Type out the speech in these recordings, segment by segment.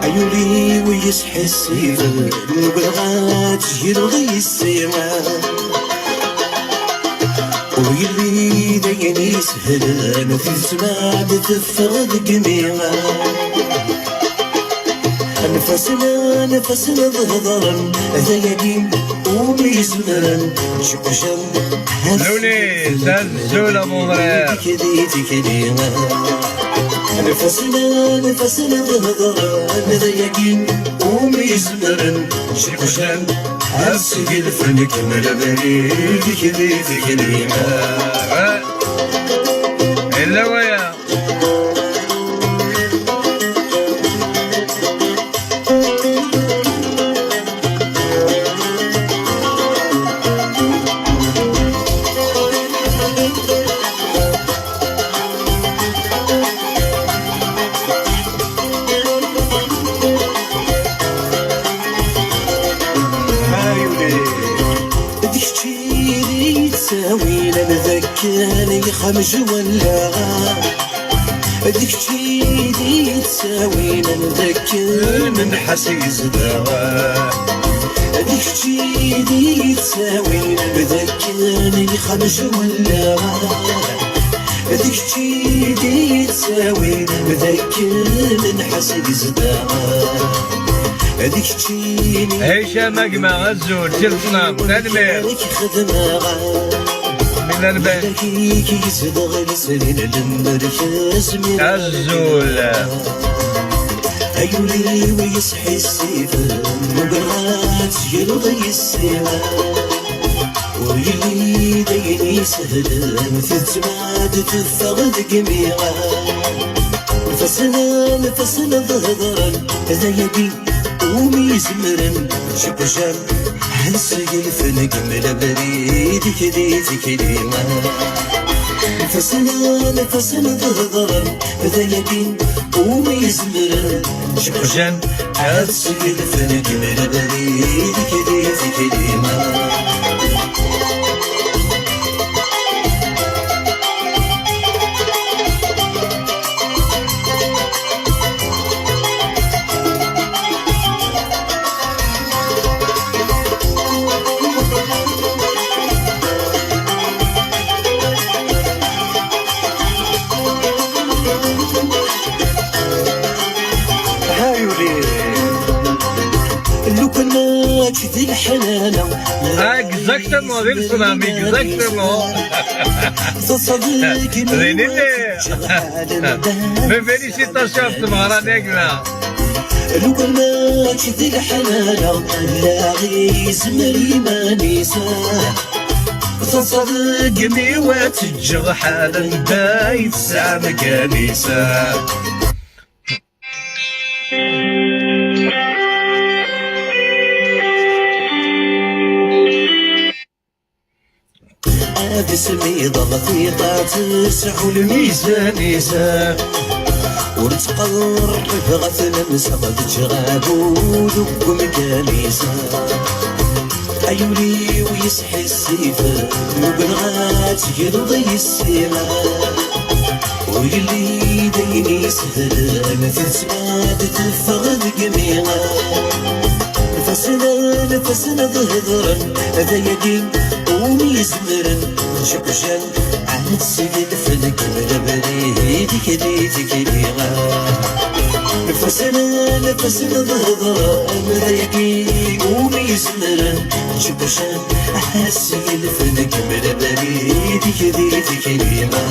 عيولي ويسحي السيف وبالغات يرضي السيما ويلي دايني سهل ما في السماء تفرد جميعا. نفسنا نفسنا ظهرا ذا وميزمرا شقشا. لوني زلزولة mon frère. نفسنا نفسنا ظهرا ذا يقين وميزمرا شقشا هسجل فنك ملبريد كذي تكليمة. إلا ويا تساوي خمج ولا ديك تشيدي تساوي نذكر من حسيس دواء. ديك تشيدي تساوي نذكر خمج ولا ديك تشيدي تساوي نذكر من حسيس دواء. ديك تشيدي هشام أجمع غزول جلسنا تنمير من البيت الزول. أيولي ويصحي السيف وبالغات يرضي السيرة ويلي ديني سهل مثل تماد تفرد جميعا. نفسنا نفسنا ظهرا ذا يدي وميزمرا شقشا هنسجل فنك ملبريد كذي تكليمة. نفسنا نفسنا ظهرا ذا يدين وميزمرا شقشا هنسجل فنك ملبريد كذي تكليمة. Exactement, ذي الصنام exactement. Mais félicitations تمغران يا لو كان ما ذي الحنانة لا غيز مريمة نساء تصدقني وتجغ حالا بايت ساعة مكانيسة. اسمي ضغطي تسع الميزان ورتقرب غث لمسة تجغابو ذوق مكانيسة. أيولي ويسحي السيف وبالغات يرضي السيمة ويلي ديني سهل مثل سماد تفرد جميعا. نفسنا نفسنا ظهرا ذا يدين وميزمرا شقشا عهد سجل فلك ملبريد كذي تكليغا. نفسنا نفسنا ظهرا ذا يدين وميزمرا شقشا عهد سجل فلك ملبريد كذي تكليغا.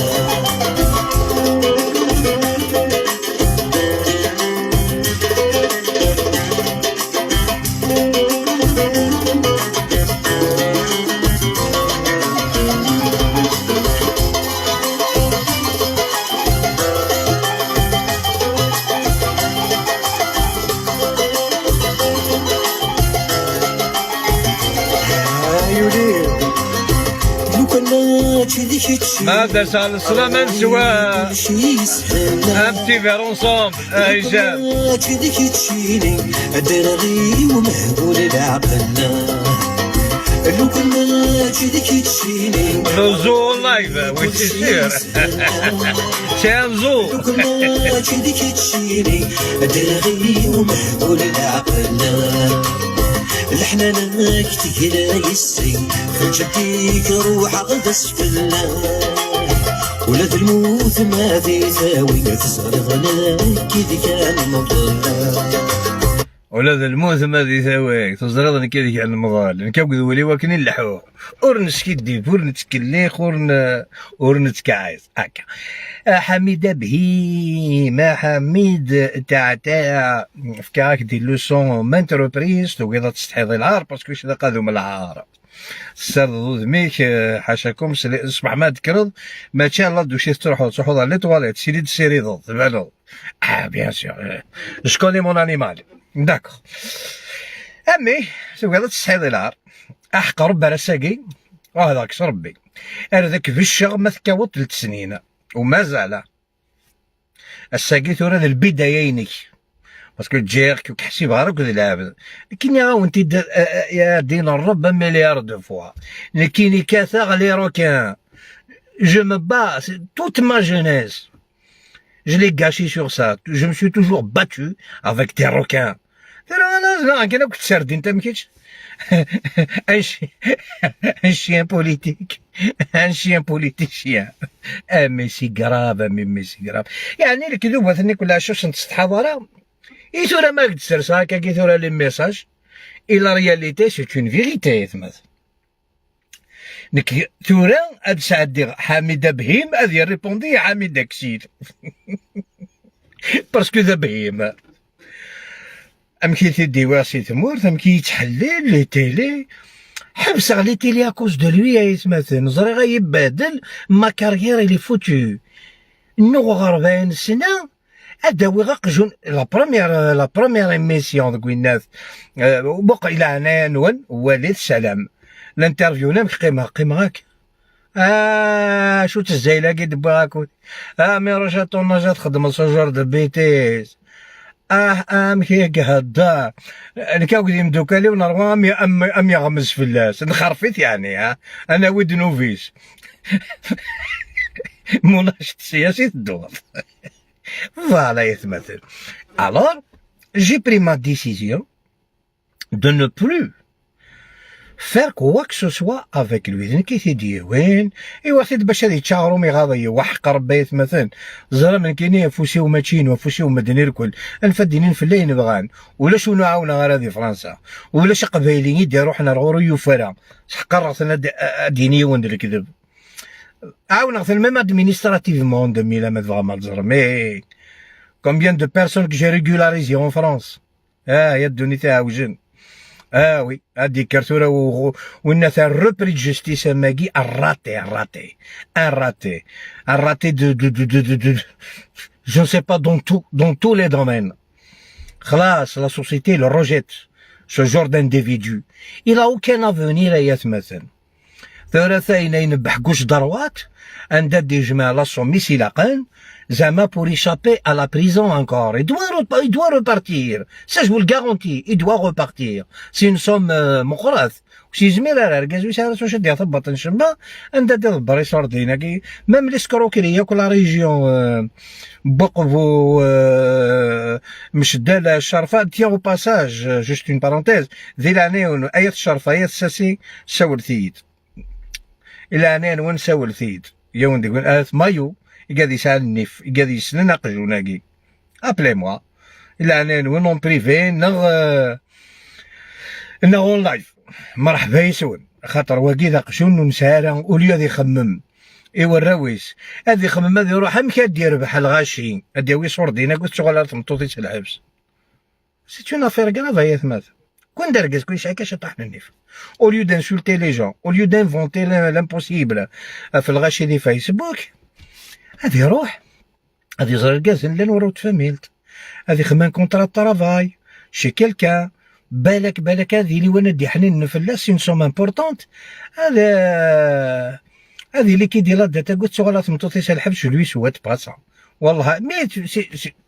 ماذا سأل السلامة نسوى un petit verre ensemble هشام. كذيك تشيني درغي ومهبول العقل لو كنا كذيك تشيني. Le zoo en live, oui, c'est sûr. C'est un zoo. لو كنا كذيك تشيني درغي ومهبول العقل الحنانك تقلا يسري في روح غدس فلا ولاد الموت ما ذي ثاوي تزغر غلاك كذي كان مضلا. ولاد الموت ما ذي ثاوي تزرض نكي ديك على المضال نكاو ولي وكني نلحو اور نسكدي اور نتكليخ اور نتكعيز هكا. حميدة بهيمة حميد تاع فكاك des leçons maintes reprises توقيض تستحيض العار parce que شذا قادم العار سرد ذميك حاشاكم صباح ما تكرض ما تشاء الله دوشي تروحوا les toilettes سيري سيري ضد تبانو. اه bien sûr, je connais mon animal, d'accord. امي سوق تستحيض العار احق ربي رساقي وهذاك ربي ذاك في الشغ ما تكاوت 3 سنين ومازال الساقي ثورة البداية parce que تجيك وكحسي غير العبد لكن يا وانت يا دين الرب milliard de fois لكن كاثا les requins. Je me bats toute ma jeunesse, je l'ai gâché sur ça. Je me suis toujours battu avec des requins. انا كان كنت سردين انت ما كاينش un chien politique, un chien politicien. Ah mais c'est grave, mais c'est grave. يعني الكذوب مثلا كل شوش تستحضر إيثورا ما قد سرس هكا كيثورا les messages et la réalité, c'est une vérité. ثمث نك ثورا اد سعدي حميدة بهيم اذ répondre حميدة كسيد parce que ذا بهيم ام كي تدي واسي تمورت ام كي يتحلل les télés حبس les télés à cause de lui. يتمثل زري غيبادل ma carrière, elle est foutue. نو 40 سنة اداوي غا قجون la première émission ذوك الناس بقى الى عنان وليد سلام l'interview نام قيمة قيمة هاك شو تزايلة كي دبا اه mais رجا طوناجا تخدم ce genre de bêtises اه ام كي هدا نكاو قديم دوكالي ونروى ام ام ام يغمز في اللاس نخرفيت يعني ها انا ود novice مناشط سياسي الدور voilà يتمثل. Alors j'ai pris ma décision de ne plus faire quoi que ce soit avec lui. كي تيدي وين ايوا سيد باش هذه تشاورو مي غاضي وحق ربي مثلا زرا من كاين فوسي وماتشين وفوسي ومدني الكل الفدينين في الليل بغان ولا شو نعاون غير هذه فرنسا ولا شي قبايلين يدي روحنا غورو يفرا قررت ديني وند الكذب عاون même administrativement 2000 ما تبغى ما تزر mais combien de personnes que j'ai régularisé en France. اه يا الدنيا تاع وجن اه oui هادي كرتورة والناس repris justice ماكي raté, raté, un raté, un raté de je ne sais pas, dans tous les domaines. خلاص la société le rejette, ce genre d'individu, il a aucun avenir. يتمثل ثلاثة ينبح gauche droite عند des جماعة la somme سلاقان زعما pour échapper à la prison encore. Il doit repartir. Ça, je vous le garantis. Il doit repartir. C'est une somme مقرث. وشي زمير راه ركاز وش عارف واش دير ثبط نشما عند دبر يصور كي même l'escroquerie كل région بوقفو مشدالة الشرفة. Tiens, au passage, juste une parenthèse, ذي العنين اية الشرفة اية ساسي ساول الى عنين وين ساول ثيد يوم ديك مايو يقاد يسعى النيف يقاد يسنن قجوناكي appelez-moi الى عنين وين en privé نغ en live مرحبا يسون خاطر واكي ذا قشون ونسارا وليا ذي يخمم ايوا الراويس هذي يخمم هذي يروح امك يربح الغاشي هادي ياوي صور دينا قلت شغل تمطوطي الحبس. C'est une affaire grave يا ثمات كون دركز كل شيء كاش طاح النيف au lieu d'insulter les gens, au lieu d'inventer l'impossible في الغاشي دي فيسبوك هذه يروح هذه يزرع الكاز لان ورا تفاميلت هذه خدمة contrat travail chez quelqu'un بالك بالك هذه اللي وانا دي حنين فلاس une somme importante هذا هذه اللي كيدير la dette قلت شغل تمطوطي الحبس, je lui souhaite pas ça والله, mais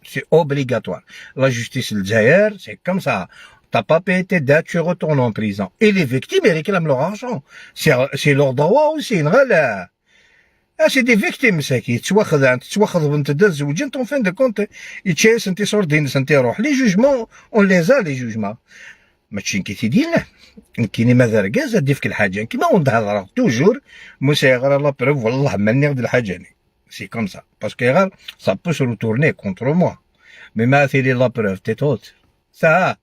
c'est obligatoire. La justice الجزائر, c'est comme ça. T'as pas payé tes dettes, tu retournes en prison. Et les victimes, ils réclament leur argent. C'est leur droit aussi. لا. Ah, c'est des victimes, c'est qui تواخذ تواخذ بنت تزوج, en fin de compte يتشاس انت صور انت روح. Les jugements, on les a, les jugements. ماشي كي تيدير كاين ماذا ركاز ديفك الحاجه كيما ونهضر toujours موسى غير la preuve والله ما ناخذ الحاجه. C'est comme ça parce que غير ça peut se retourner contre moi, mais ما ثيلي la preuve تيتوت سا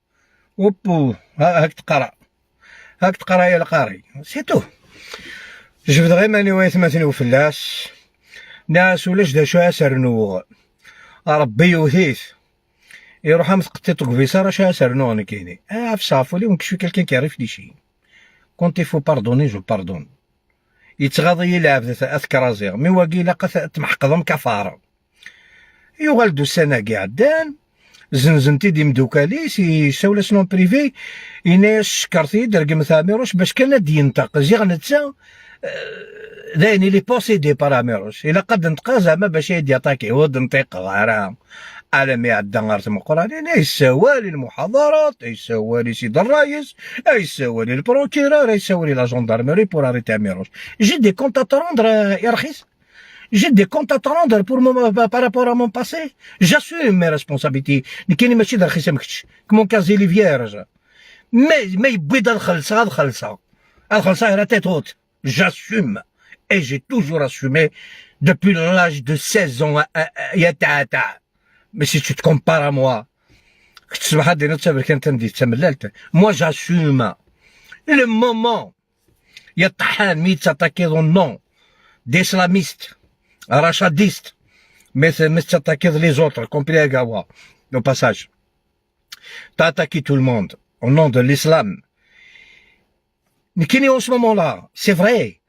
اوبو هاك تقرا هاك تقرا يا القاري, c'est tout. جبد غير ماني ويثمثني وفلاس ناس ولاش دا شو سرنوغ ربي يوثيث يروح مثقتي قفيصة راه سرنوغ كيني اه في لي je suis quelqu'un qui réfléchit. Quand il faut pardonner, je pardonne. يتغاضي يلعب اذكرازيغ mais واقي لا تمحقضهم كفارة يغال دو سنة قاعدان زنزنتي دي مدوكاليس يساولا سنون privé يناس شكرتي درقم ثاميروش باش كان دي ينطق زيغ نتسا داين il est possédé par اميروش الا قد نطق زعما باش يدي attaquer هو نطيق غير على ما يعدى غير القران يسوالي المحاضرات يسوالي سيد الرئيس يسوالي ال procureur يسوالي la gendarmerie pour arrêter اميروش. J'ai des comptes à rendre يا رخيص. J'ai des comptes à rendre par rapport à mon passé. J'assume mes responsabilités. كاين ماشي رخيص مكتش. Mon casier il est vierge. Mais يبيض الخلصة الخلصة. الخلصة راه تيتوت. J'assume. Et j'ai toujours assumé depuis l'âge de 16 ans. يا تاع. Mais si tu te compares à moi, تصبح هادي نتصبر كان تندي تمللت. Moi, j'assume. Le moment يا طحان مي t'attaquer au nom d'islamistes, rachadistes, mais t'attaquer les autres, compris Agawa, au passage. T'as attaqué tout le monde au nom de l'islam. Mais qui est en ce moment-là? C'est vrai.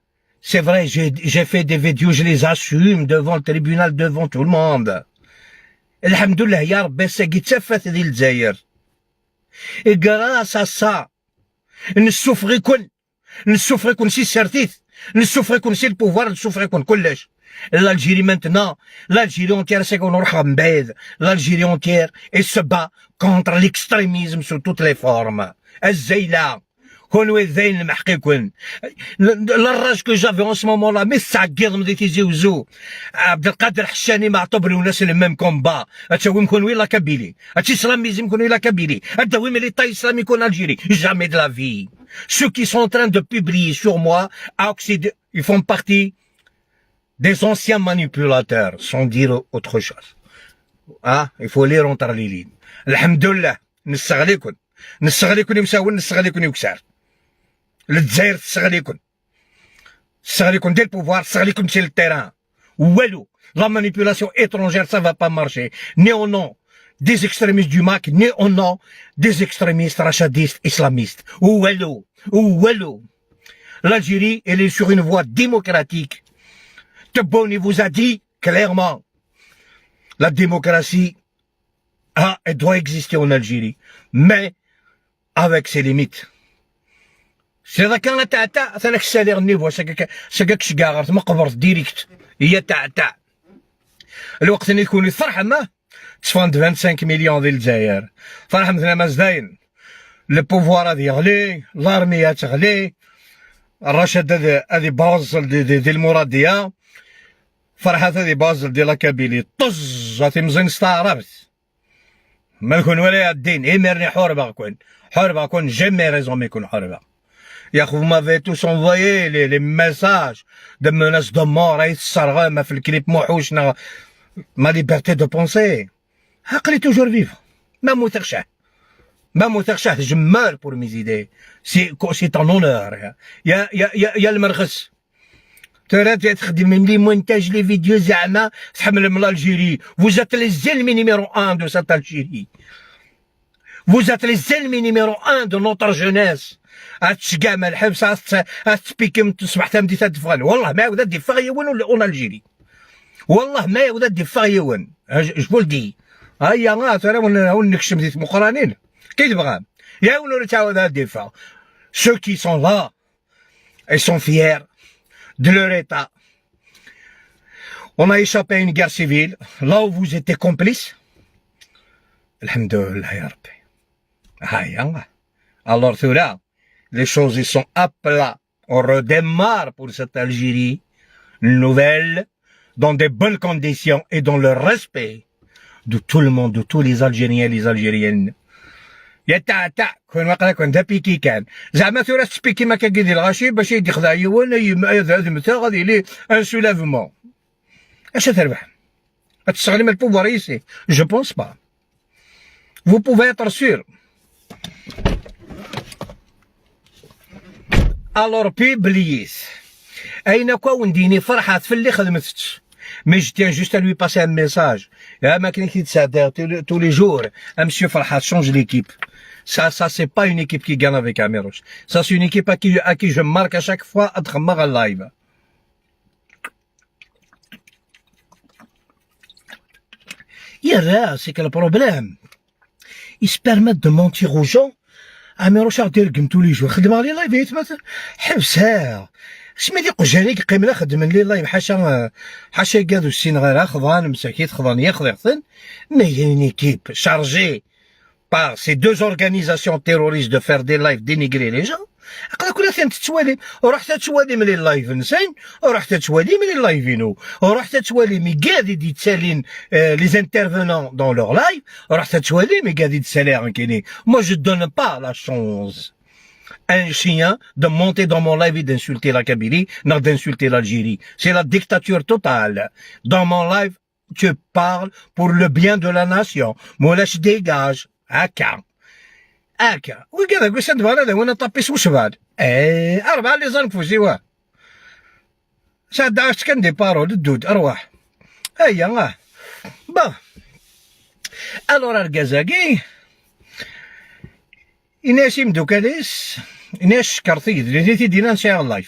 C'est vrai, j'ai fait des vidéos, je les assume devant le tribunal, devant tout le monde. الحمد لله يا ربي ساقي تفت ديال الجزائر. Grâce à ça نسوفغي نسوفغي كون سي سرتيت نسوفغي كون سي le pouvoir نسوفغي كون كلش. L'Algérie maintenant, l'Algérie entière, c'est qu'on l'Algérie entière, et se bat contre l'extrémisme sous toutes les formes. الزيلة كون ذين المحقيكون la rage que j'avais en ce moment-là, mais ساقيض مدي تيزي وزو عبد القادر حشاني معطوب وناس le même combat تسوي كون وين la Kabylie هادشي islamisme كون la Kabylie هذا l'État islamique en Algérie, jamais de la vie. Ceux qui sont en train de publier sur moi, ils font partie des anciens manipulateurs, sans dire autre chose. Ah, il faut lire entre les lignes. الحمد لله نستغليكم نستغليكم يساوي نستغليكم يكسر الجزائر تستغليكم تستغليكم ديال ال pouvoir تستغليكم sur le terrain والو. La manipulation étrangère, ça va pas marcher, ni au nom des extrémistes du MAK, ni au nom des extrémistes rachadistes islamistes. والو والو. L'Algérie, elle est sur une voie démocratique. Tebboune vous a dit clairement, la démocratie, ah, elle doit exister en Algérie, mais avec ses limites. C'est كان تاع تاع ثانك السالير niveau سكاك سكاك شكاغر مقبرت direct هي تاع تاع الوقت اللي يكون الفرح ما تفند 25 مليون ديال الجزائر فرح مثلا مازداين le pouvoir غادي يغلي l'armée تغلي الرشاد هذه بازل دي, دي, دي المراديه فرحات هذه بازل ديال la Kabylie طز هاتي مزين استعربت ما نكون ولا الدين إيمرني حوربا كون حوربا كون jamais raison ما يكون حوربا. يا خو, vous m'avez tous envoyé les messages de menaces de mort يتسرغ ما في الكليب موحوشنا ma liberté de penser عقلي toujours vif ما موثقشه ما موثقشه. Je meurs pour mes idées, c'est un honneur. يا يا يا يا المرخص ترى تخدم les montages, les vidéos زعما تحمل من l'Algérie. Vous êtes les ennemis numéro un de cette Algérie. Vous êtes les ennemis numéro un de notre jeunesse. هاتشقع ما الحبس هاتسبيكم تصبح تمدي تدفغن والله ما يعود ديفغ يون en Algérie والله ما يعود ديفغ يون, je vous le dis. هيا غا ترى ونكشم ديت مقرانين كي تبغى يا ونو تعاود ديفا. Ceux qui sont là, ils sont fiers de leur état. On a échappé à une guerre civile, là où vous étiez complice. الحمد لله يا ربي. هيا. Alors là, les choses ils sont à plat. On redémarre pour cette Algérie nouvelle, dans des bonnes conditions et dans le respect de tout le monde, de tous les Algériens et les Algériennes. يا تاع تاع كون وقلا كون دا بيكي كان زعما ثورة تسبيكي ما كان كيدير الغاشي باش يدي خدا يوان هذا مثلا غادي لي un soulèvement. اش تربح؟ تستغلم ال pouvoir ici? Je pense pas. Vous pouvez être sûr. Alors publiez. اين كون ديني فرحات في اللي خدمت. Mais je tiens juste à lui passer un message. يا ما كاين كي تساعد tous les jours. Monsieur Farhat, change l'équipe. Ça c'est pas une équipe qui gagne avec Amirouche. Ça, c'est une équipe à qui je marque à chaque fois à travers le live. يا c'est que le problème. Ils se permettent de mentir aux gens. Amirouche دير tous les jours. خدم على live مثلا حبسها. سمي دي قجالي قيمنا خدم les lives حاشا حاشا كادو السين غير خضان مساكين خضان ياخذ يخضن. Mais il y a une équipe chargée par ces deux organisations terroristes de faire des lives dénigrer les gens. قال كل ثاني تتوالي وروح تتوالي من les lives نسين وروح تتوالي من les lives ينو وروح تتوالي مي قاعد يتسالين les intervenants dans leur live وروح تتوالي مي قاعد يتسالي كيني. Moi, je donne pas la chance un chien de monter dans mon live et d'insulter la Kabylie, non d'insulter l'Algérie. C'est la dictature totale. Dans mon live, tu parles pour le bien de la nation. Moi, là, je dégage. هكا هكا وكذا قلت هذا وانا طابيس وشبال ايه اربعه اللي زنفوزي ساعة كان des paroles الدود ارواح هيا اه bon. Alors الكازاكي إناس مدوكاليس إناس شكرتيد اللي تيدينا نسير ال live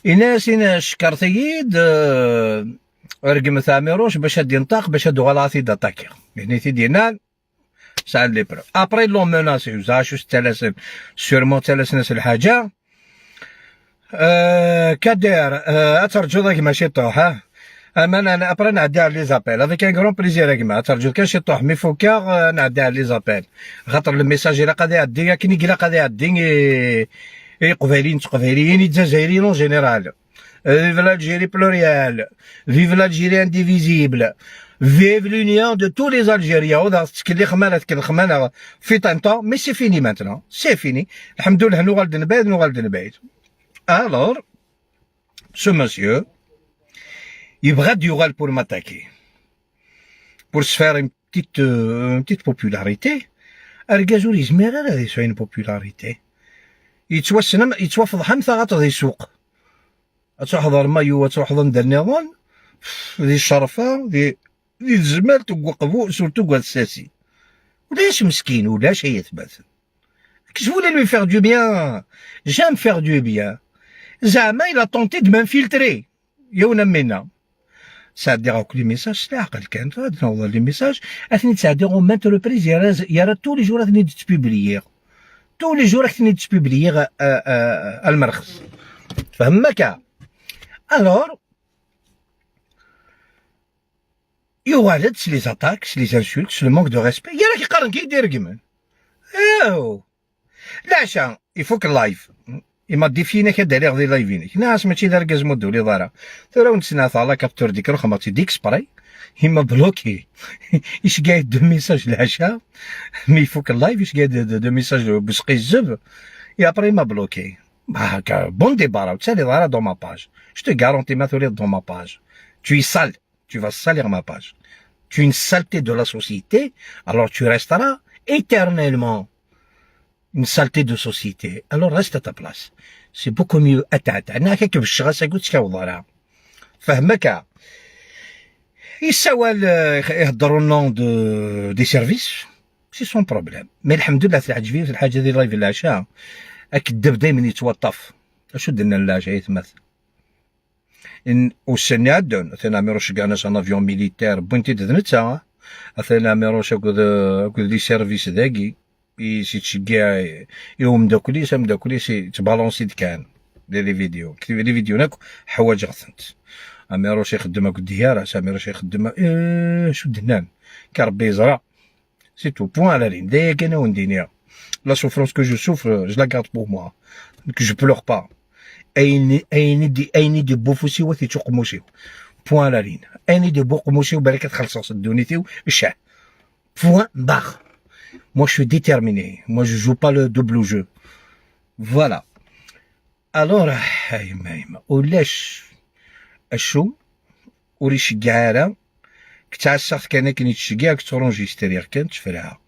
إناس إناس شكرتيد رقم ثاميروش باش هاد ينطق باش هادو غلاطي d'attaquer يعني تيدينا ساعة les preuves. Après l'ont menacé وزاش تلاسن sûrement تلاسن الحاجة كدير اترجو ذاك ماشي طوح ها اما انا après نعدي على les appels avec un grand plaisir كيما ترجو كان شي طوح mais فوكا نعدي على les appels خاطر le message الا قادي يعدي كاين كلا قادي يعدي قبايلين تقبايليين الجزائريين en général. Vive l'Algérie plurielle, vive l'Algérie indivisible, vive l'union de tous les Algériens. Fut un temps, mais c'est fini maintenant. C'est fini. الحمد لله نغالد نبعد نغالد نبعد. Alors, ce monsieur, يبغى يغال pour m'attaquer, pour se faire une petite popularité. أرجازو يزمير هذا يسوي une popularité. يتوسن يتوفضح حمثة غاطي السوق. تروح مايو تروح ندير النظام ذي الشرفة ذي ذي الزمال توقفوا surtout الساسي ولاش مسكين ولاش هي تبات. Je voulais lui faire du bien. J'aime faire du bien. زعما il a tenté de m'infiltrer. يونا منا. ساعة كل message العقل كان نوض les messages اثني تساعد maintes reprises يرى tous les jours اثني ت publier tous les jours اثني ت publier المرخص فهمك. Alors, يوالد les attaques, les insultes, le manque de respect. يا راك يقارن كي يدير كيما ايو العشاء يفوك ال live إما ديفينا كدالي غادي لايفينك ناس ماشي دار كاز مدو لي ضارا ثورا ونتسنى la capture d'écran خماتي d'exprès إما bloqué إيش قاعد deux messages العشاء mais يفوك ال live إيش قاعد deux messages بسقي الزب et après m'a bloqué. Bon débarras, tu sais, dans ma page. Je te garantis, ma dans ma page. Tu es sale. Tu vas salir ma page. Tu es une saleté de la société, alors tu resteras éternellement une saleté de société. Alors reste à ta place. C'est beaucoup mieux. أتعتع. أنا هكاك بالشغل قلت كوضرا. فهمك. يسوى يهضروا nom de des services. C'est son problème. Mais الحمد لله العجبي في الحاجة دي live العشاء. الكذاب دائما يتوطف. اشو درنا العشاء يتمثل. ان وسني عدون اثنا ميروش كاع un avion militaire بوينتي دنتا اثنا ميروش اكو les services ذاكي سي تشجع يوم داكولي سام داكولي سي تبالونسي كان les vidéos les vidéos ناك حوايج غثنت. عميروش يخدم ديارة عميروش يخدم إيه شو دنان كربي يزرع c'est tout, point à la ligne. دايا انا وندينيا la souffrance que je souffre, je la garde pour moi, que je pleure pas. اين اين دي اين دي بوفوسي وثي تقموشيو point à la ligne. اين دي بوقموشيو بالك تخلص دونيتيو الشاه point barre. Moi, je suis déterminé. Moi, je joue pas le double jeu. Voilà. Alors, يما ولاش اشو وري شقعارة كتعسخ كان كني تشقع كتورونجيستريغ كان تفرعها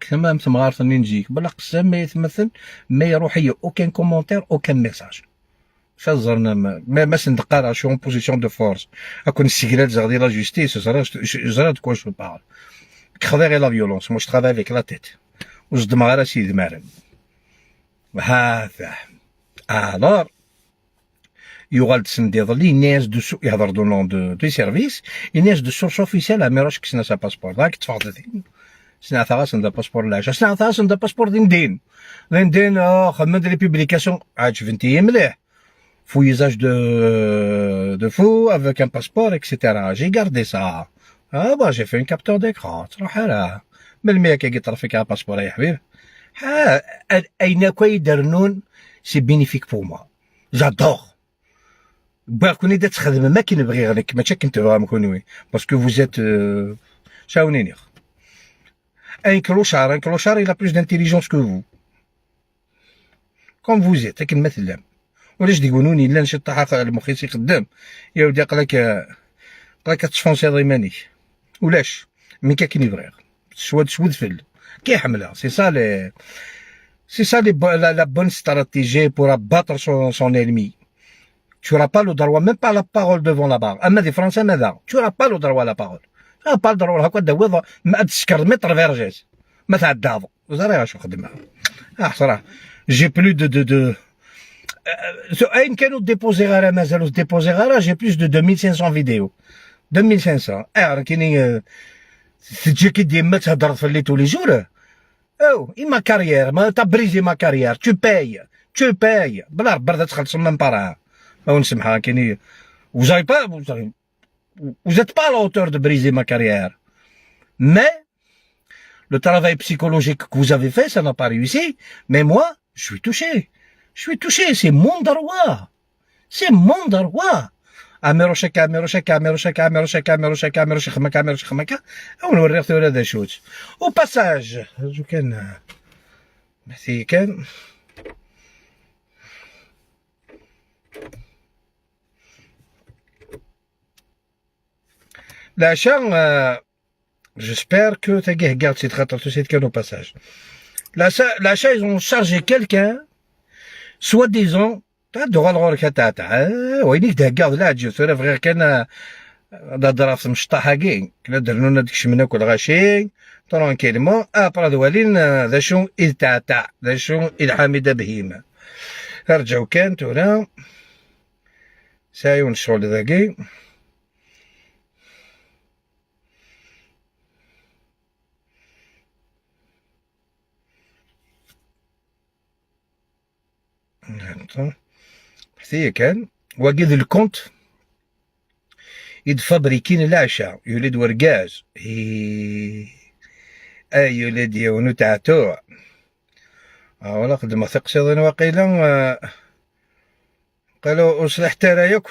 كما مثل نجيك بلا قسم ما يتمثل ما يروح هي aucun commentaire, aucun message. فزرنا ما سندقارا je suis en position de force اكون السيغرات زغدي la justice زرا de quoi je parle. كخضيغي la violence, moi je travaille avec la tête وزدم غير سيد مارن هذا. Alors يغال تسندي ظلي الناس دو سو يهضر de nom de service الناس de source officielle عميروش كسنا sa passeport داك تفضل سنع ثغاس دا passeport العشاء سنع ثغاس دا passeport دين دين دين دين خدمت les publications عجبنتي مليح faux usage de faux avec un passeport, etc. J'ai gardé ça. Ah bah j'ai fait une capture d'écran. تروح راه من المية كي طرفك على passeport يا حبيبي. ها اين كوي درنون c'est bénéfique pour moi. J'adore. كوني دا تخدم ما كنبغي غيرك ماشي كنت بغا كونوي parce que vous êtes شاونيني. Un clochard, il a plus d'intelligence que vous. Comme vous êtes, لكن مثلا ولاش تقولوني لا نشد طاحة المخيس يخدم يا ودي قالك قالك تفونسي ضيمانيك ولاش مي كاين يبغي سوا سود فل كيحملها c'est ça la bonne stratégie pour abattre son ennemi. Tu n'auras pas le droit, même pas la parole devant la barre. اما دي فرنسا ماذا؟ Tu n'auras pas le droit à la parole. Tu n'auras pas le droit هكا داوض ما تسكر متر فيرجيز ما تعداض زرا شو خدمها اه صراحه j'ai plus de اين كانوا déposé غير مازالوا déposé غير j'ai plus de 2500 vidéos, 2500. اه راه كاينين تجي كي ديما تهضر في les tous les jours. Oh et ma carrière, ما t'as brisé ma carrière, tu payes, tu payes. بلا ربي تخلص من برا ما نسمحها كاينين vous avez pas vous, avez, vous êtes pas à la hauteur de briser ma carrière, mais le travail psychologique que vous avez fait, ça n'a pas réussi. Mais moi, je suis touché. Je suis touché, c'est mon droit. C'est mon droit. عميروشك عميروشك عميروشك عميروشك عميروشك عميروشك خمك عميروشك خمك ونوريك ثورة هذا شوت au passage جو كان ميرسي كان العشاء. J'espère que tu as garde cette خاطر tu كان au passage. العشاء, ils ont chargé quelqu'un soi-disant تاع الغور تاع تاع وينيك تهكاض لا تجي ثورة غير كان هضره في مشطحة كي كنا درنونا داك الشمنا كل غاشي tranquillement après دوالين ذا شو إذ تاع تاع ذا شو إذ حميدة بهيمة رجعو كان تورا سايون الشغل ذاكي حتى كان وقيد ال compte يدفابريكين العشاء يولد ورقاز اي يولد يونو تاع توع ولا خدمة ثقسيضين وقيلا قالوا اصلح ترايك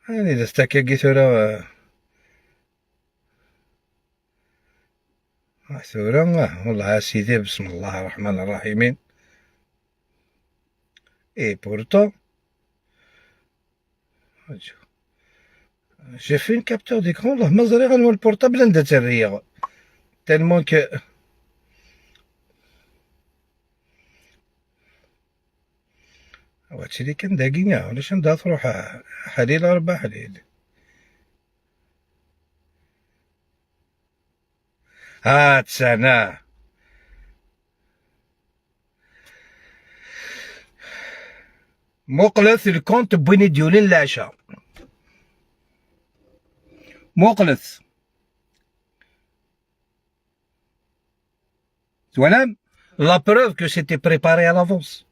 يعني اذا استكاكي ثورة ثورة والله سيدي بسم الله الرحمن الرحيم. Et pourtant, j'ai fait une capture d'écran, والله ما زري غنو ال portable عندها تريغ tellement que وهادشي اللي كان داكينا ولاش عندها تروح حليل ربع حليل هات سنة مقلث ال compte بويني ديولين العشاء مقلث. Voilà la preuve que c'était préparé à l'avance.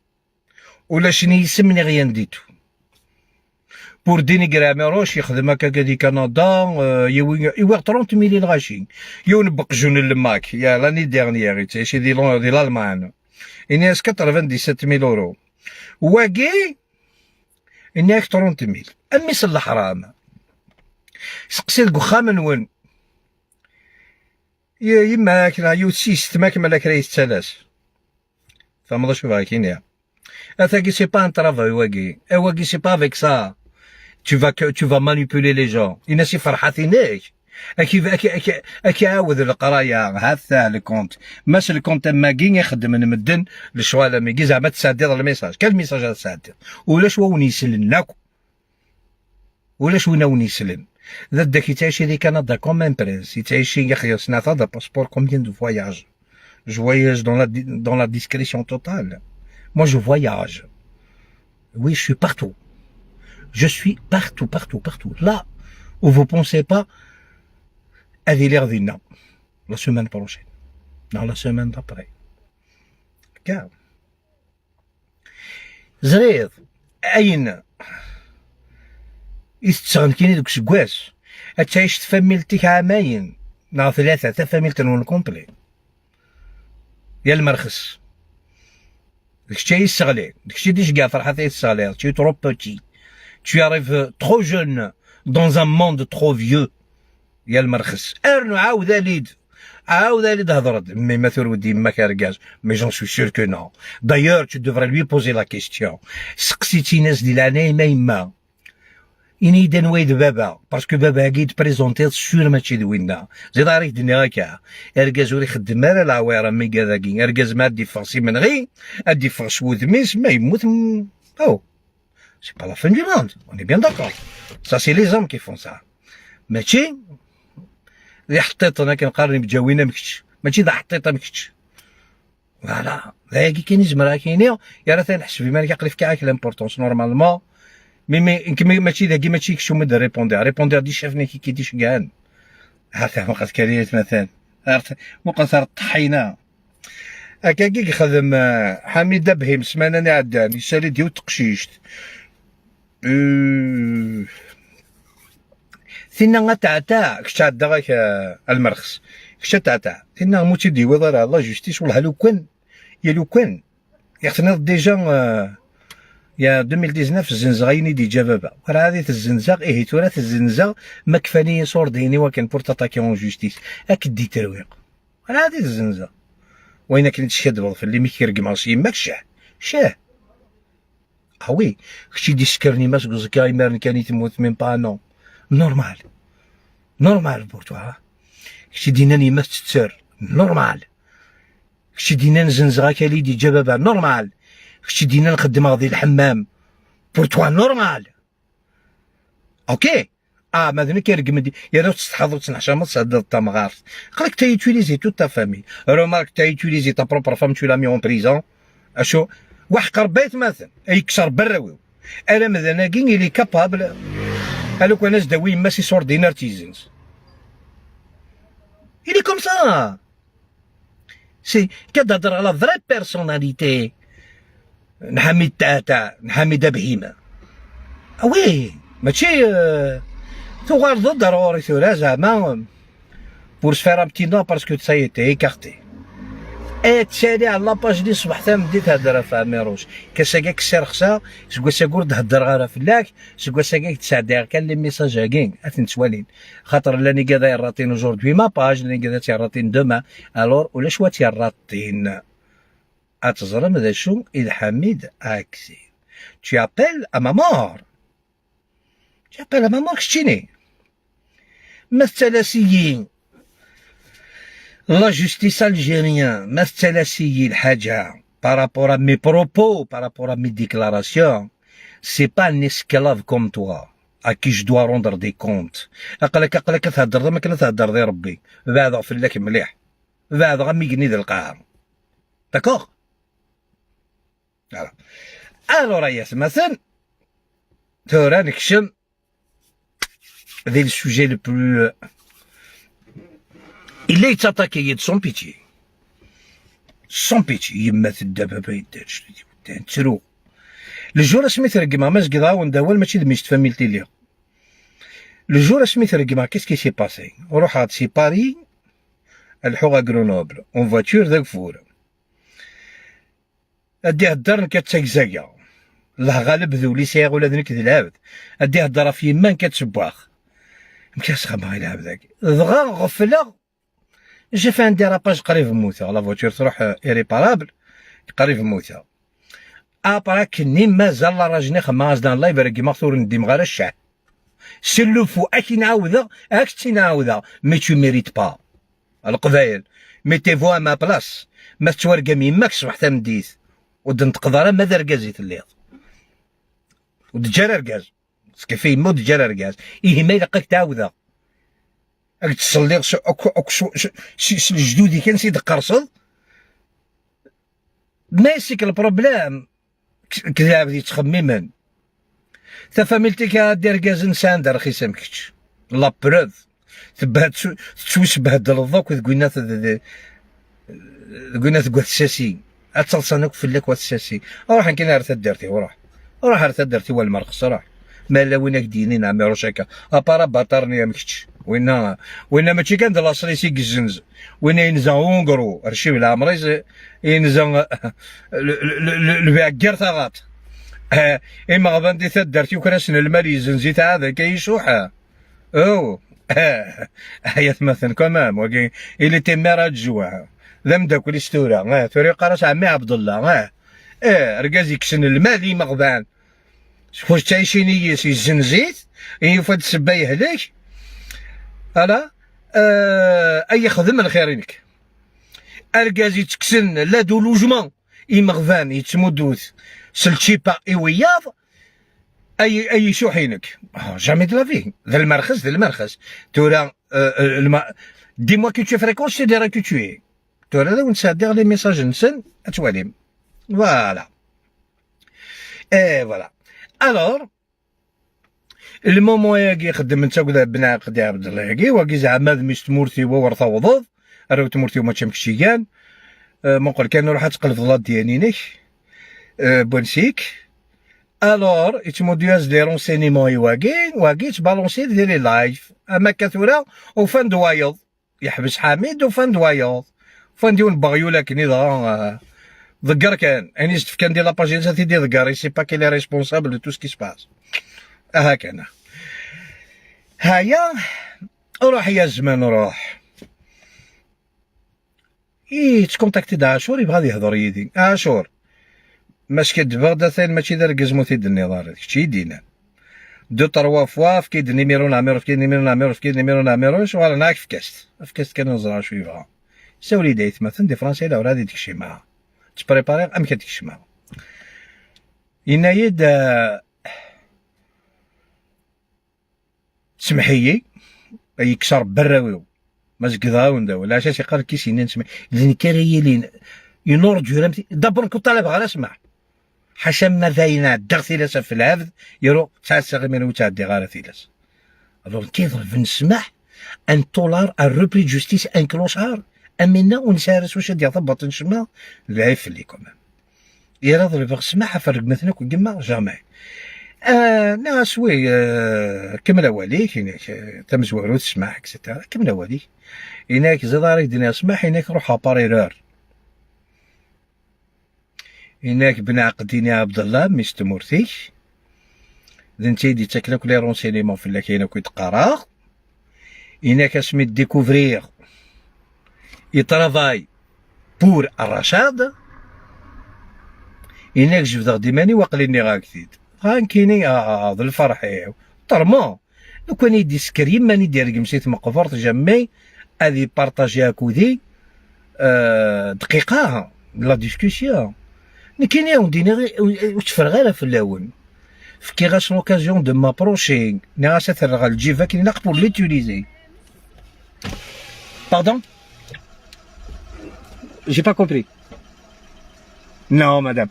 ولا شنو يسمني rien du tout. pour dénigrer عميروش يخدم هكا دي كندا يوي 30 mille الغاشي يون بقجون الماك يا l'année dernière تعيشي دي l'Allemagne إني 97 000 اورو واقي إني 30 mille أميس الحرام سقسي القخام نون يما كنا يوت سيست ما كما لا كرا يتسالاس فما شو كاين هذاكي c'est pas un travail واقي واقي c'est pas avec ça tu vas manipuler les gens. الناس فرحاتينك اكي اكي اكي اكي عاود القرايه هذا ال compte ماس ال compte ماكين يخدم نمدن الشوالا ميكي زعما تسعدي ال message quel message تسعدي ولاش وين يسلن ولاش وين يسلن ذا داك يتعيش دي كندا comme un prince يتعيش يا اخي سنة هذا passeport. Combien de voyages je voyage dans la discrétion totale. Moi, je voyage, oui, je suis partout. Je suis partout, partout, partout. Là où vous pensez pas, elle est. La semaine prochaine. Dans la semaine d'après. Car. زريض اين يستغن كيني دوك سكواس تعيش تفاميلتك عامين نا ثلاثة تفاميلت نون complet يا المرخص داكشي يستغلي داكشي ديش كاع فرحات يستغلي. Tu es trop petit, tu arrives trop jeune dans un monde trop vieux يا المرخص ارنو عاود ليد عاود ليد هضرت mais ما ودي ما كاركاز, mais j'en suis sûr que non. D'ailleurs, tu devrais lui poser la question. سقسيتي ناس ديال العناية ما يما إني دان ويد بابا parce que بابا كي présenter sûr ماشي دوينا زيد عارف دنيا هكا اركاز وري يخدم راه العويره مي كذا اركاز ما دي فغسي من غي ادي فغس وذميس ما يموت. Oh, c'est pas la fin du monde, on est bien d'accord. Ça, c'est les hommes qui font ça. ماشي اللي حطيت انا كنقارن بجاوينا مكتش ماشي دا حطيتها مكتش voilà ذاكي كاين زمرا كاينين يا راه تنحس بما كيقري في كاع l'importance normalement, mais ماشي ذاكي ماشي كشو مد répondre répondre دي شافني كي كيديش كاع هذا وقت كريت مثلا مقصر الطحينه هكا كي يخدم حميد بهيم سمانه ني عدان يسالي ديو تقشيشت ثينا تاع كش عدا غاك المرخص كش تاع ثينا موتي دي وضر la justice والله لو كان يا لو كان يا déjà يا 2019 الزنزغيني déjà بابا وراه هذه الزنزغ إيه تورا الزنزغ ما كفاني صور ديني وكان pour t'attaquer en justice اك دي ترويق راه هذه الزنزغ وين كنت تشد في اللي ميكيرق يماك شاه شاه. Ah oui, كشي دي سكرني ما زكا يمارن كان يتموت même pas non normal normal pour toi. كشي دينا ما تتسر normal كشي دينا نزنزغا كالي déjà بابا normal كشي دينا نخدم غادي الحمام pour toi normal. OK اه ماذا كيرقم دي يا لو تستحضر تنحشم تصدر تمغارت قالك t'as utilisé toute ta famille. Remarque, t'as utilisé ta propre femme, tu l'as mis en prison. اشو وحقر بيت مثلا يكسر براوي انا مثلا كي il est capable قالوا كان ناس داوي ما سي سور دينار تيزنز. Il est comme ça. C'est كتهضر على vraie personnalité نحمي تاتا نحمي بهيمه oui ماشي تغال ضروري ثورة زعما pour se faire un petit nom parce que ça y est, t'es écarté. ايه تسالي على la page دي صبح ثام بديت تهدر في عميروش كاساكاك السرخسا سكوا ساكور تهدر غير فلاك سكوا ساكاك تساعد كان les messages كين اتنتوالين خاطر لاني كذا يراطين aujourd'hui ma page لاني كذا تيراطين demain, alors ولا شوا تيراطين اتزرم ذا شو الحميد اكسي. Tu appelles à ma mort, tu appelles à ma mort. كشتيني مثلا la justice algérienne مثلا سيي الحاجة par rapport à mes propos, par rapport à mes déclarations, c'est pas un esclave comme toi à qui je dois rendre des comptes. أقلك أقلك تهدر ما كنا تهدر دي ربي بعد في لك مليح بعد غمي يقني ذي القاع d'accord. Alors مثلا ثورا نكشم ذي ال sujet le plus. Il est attaqué sans pitié. Sans pitié. يما تدا بابا يدار ترو. Le jour سميت رقمه ما زقضا ونداول ماشي دميش تفاميلتي ليا. Le jour سميت رقمه qu'est-ce qui s'est passé؟ روح عاد سي باري الحوغ غرونوبل en voiture ذاك فور. ادي هدر كتسكزاكا الله غالب ذولي سيغ ولا ذنك ذي العبد ادي هدر في يمان كتسباخ مكاس خما يلعب ذاك دغا غفلة j'ai fait un dérapage قريب موتا la voiture تروح irréparable قريب موتا après كني مازال لا راجني خما غازدان الله يبارك كيما ثور نديم غير الشعب سلفو اكي نعاودها اك تنعاودها mais tu mérites pas القبايل mettez-vous à ma place ما تورقم يماك صبح تمديت ودن تقدر ما دار كازيت الليض ودجار ركاز سكيفي مو دجار ركاز إيه ما يلقاك تعاودها راك تصلي الجدودي كان سيد قرصد mais c'est que le problème كذا بدي تخممن تا فاميلتي كدير كاز انسان دار رخيص مكتش la preuve تبهد تسوس بهدل الضوك تقولنا تقولنا تقول الساسي اتصلصنك في لك وتساسي روح كاين غير تدرتي وروح روح غير تدرتي والمرخص روح ما لا وينك ديني نعم روش هكا ابارا باطرني مكتش وين وين ماشي كان لاصلي سي الزنز وين ينزا اونغرو رشي العمريز ينزا البيع ثغات اما غابان دي تدرتي وكراسن المال يزنزي تاع هذا كيشوح او هيا مثلا كمان وكي اللي تمارا الجوع ذا مداك ستورا توري قراص عمي عبد الله ركاز يكسن المال مغبان واش تعيشيني يزنزيت يفاد السبا يهلك الا اي خدم الخيرينك اركاز يتكسن لا دو لوجمون يمغفان يتمدوت سلتشيبا ايوياض اي شوحينك jamais de la vie ذا المرخص ذا المرخص تورا dis-moi qui tu fréquentes je dirai qui tu es تورا ذا ونسادير les messages نسن اتواليم voilà et voilà alors ال moment ياكي يخدم انت كذا بن عقد عبد الله ياكي واكي زعما مش تمورتي وورث وضض راه تمورتي وما تمشي كان مونقول كان روح تقلب ضلات ديالينك بونسيك alors يتمودياز les renseignements واكي واكي تبالونسي ديال les lives اما كثورة وفان دوايض يحبس حميد وفان دوايض فان ديون باغيولا كني دغا ذكر كان اني شفت كان ديال la page تيدي ذكر c'est pas qu'il est responsable de tout ce qui se passe هكذا هيا روح يا الزمان روح إيه تكونتاكتي دا عاشور يبغى يهضر يدي عاشور ماش كدبغ دا ثاني ماشي دار كزمو تيد النظام كشي يدينا deux trois fois فكيد numéro نعميرو فكيد numéro نعميرو فكيد numéro نعميرو شغل ناك فكاست فكاست كان نزرع شو يبغى ساولي دايت مثلا دي فرنسي لا غادي داكشي معاه تبريباري ام كداكشي معاه ينايد سمحيي يكسر براويو ما زكدا ونداو لا عشان يقال كيس نسمع لان كاريلين ينور جورام دابور كنت طالب غير اسمع حاشا ما ذاينا دغ ثلاثة في العبد يرو تسعة ساغي وتعدي غير ثلاثة alors كيضرب نسمح un tôlard un repris de justice un clochard امنا ونسارس واش ديال ضبط نشما العيب اللي كمان يا ضرب سمح فرق مثلا كما jamais ناس oui كمل واليك هناك تم زوارو تسمح et cetera كمل واليك هناك زاد راك دنيا سمح هناك روح par erreur هناك بن عقديني عبد الله ميست مورتيك ذنتي دي تاكلك les renseignements في اللي كاينه كي تقرا هناك اسمي découvrir il travaille pour الرشاد هناك جبد ديماني وقليني غاكتيد غانكيني ذا الفرح طرمون لو كان يدي سكري ماني دير مشيت مقفرت jamais هذه partager اكودي دقيقة la discussion كاين وديني وتفرغ غير في الاول فكي غاش l'occasion de m'approcher ني ترغى الجيفا كي ناق pour l'utiliser. Pardon? J'ai pas compris. Non, madame.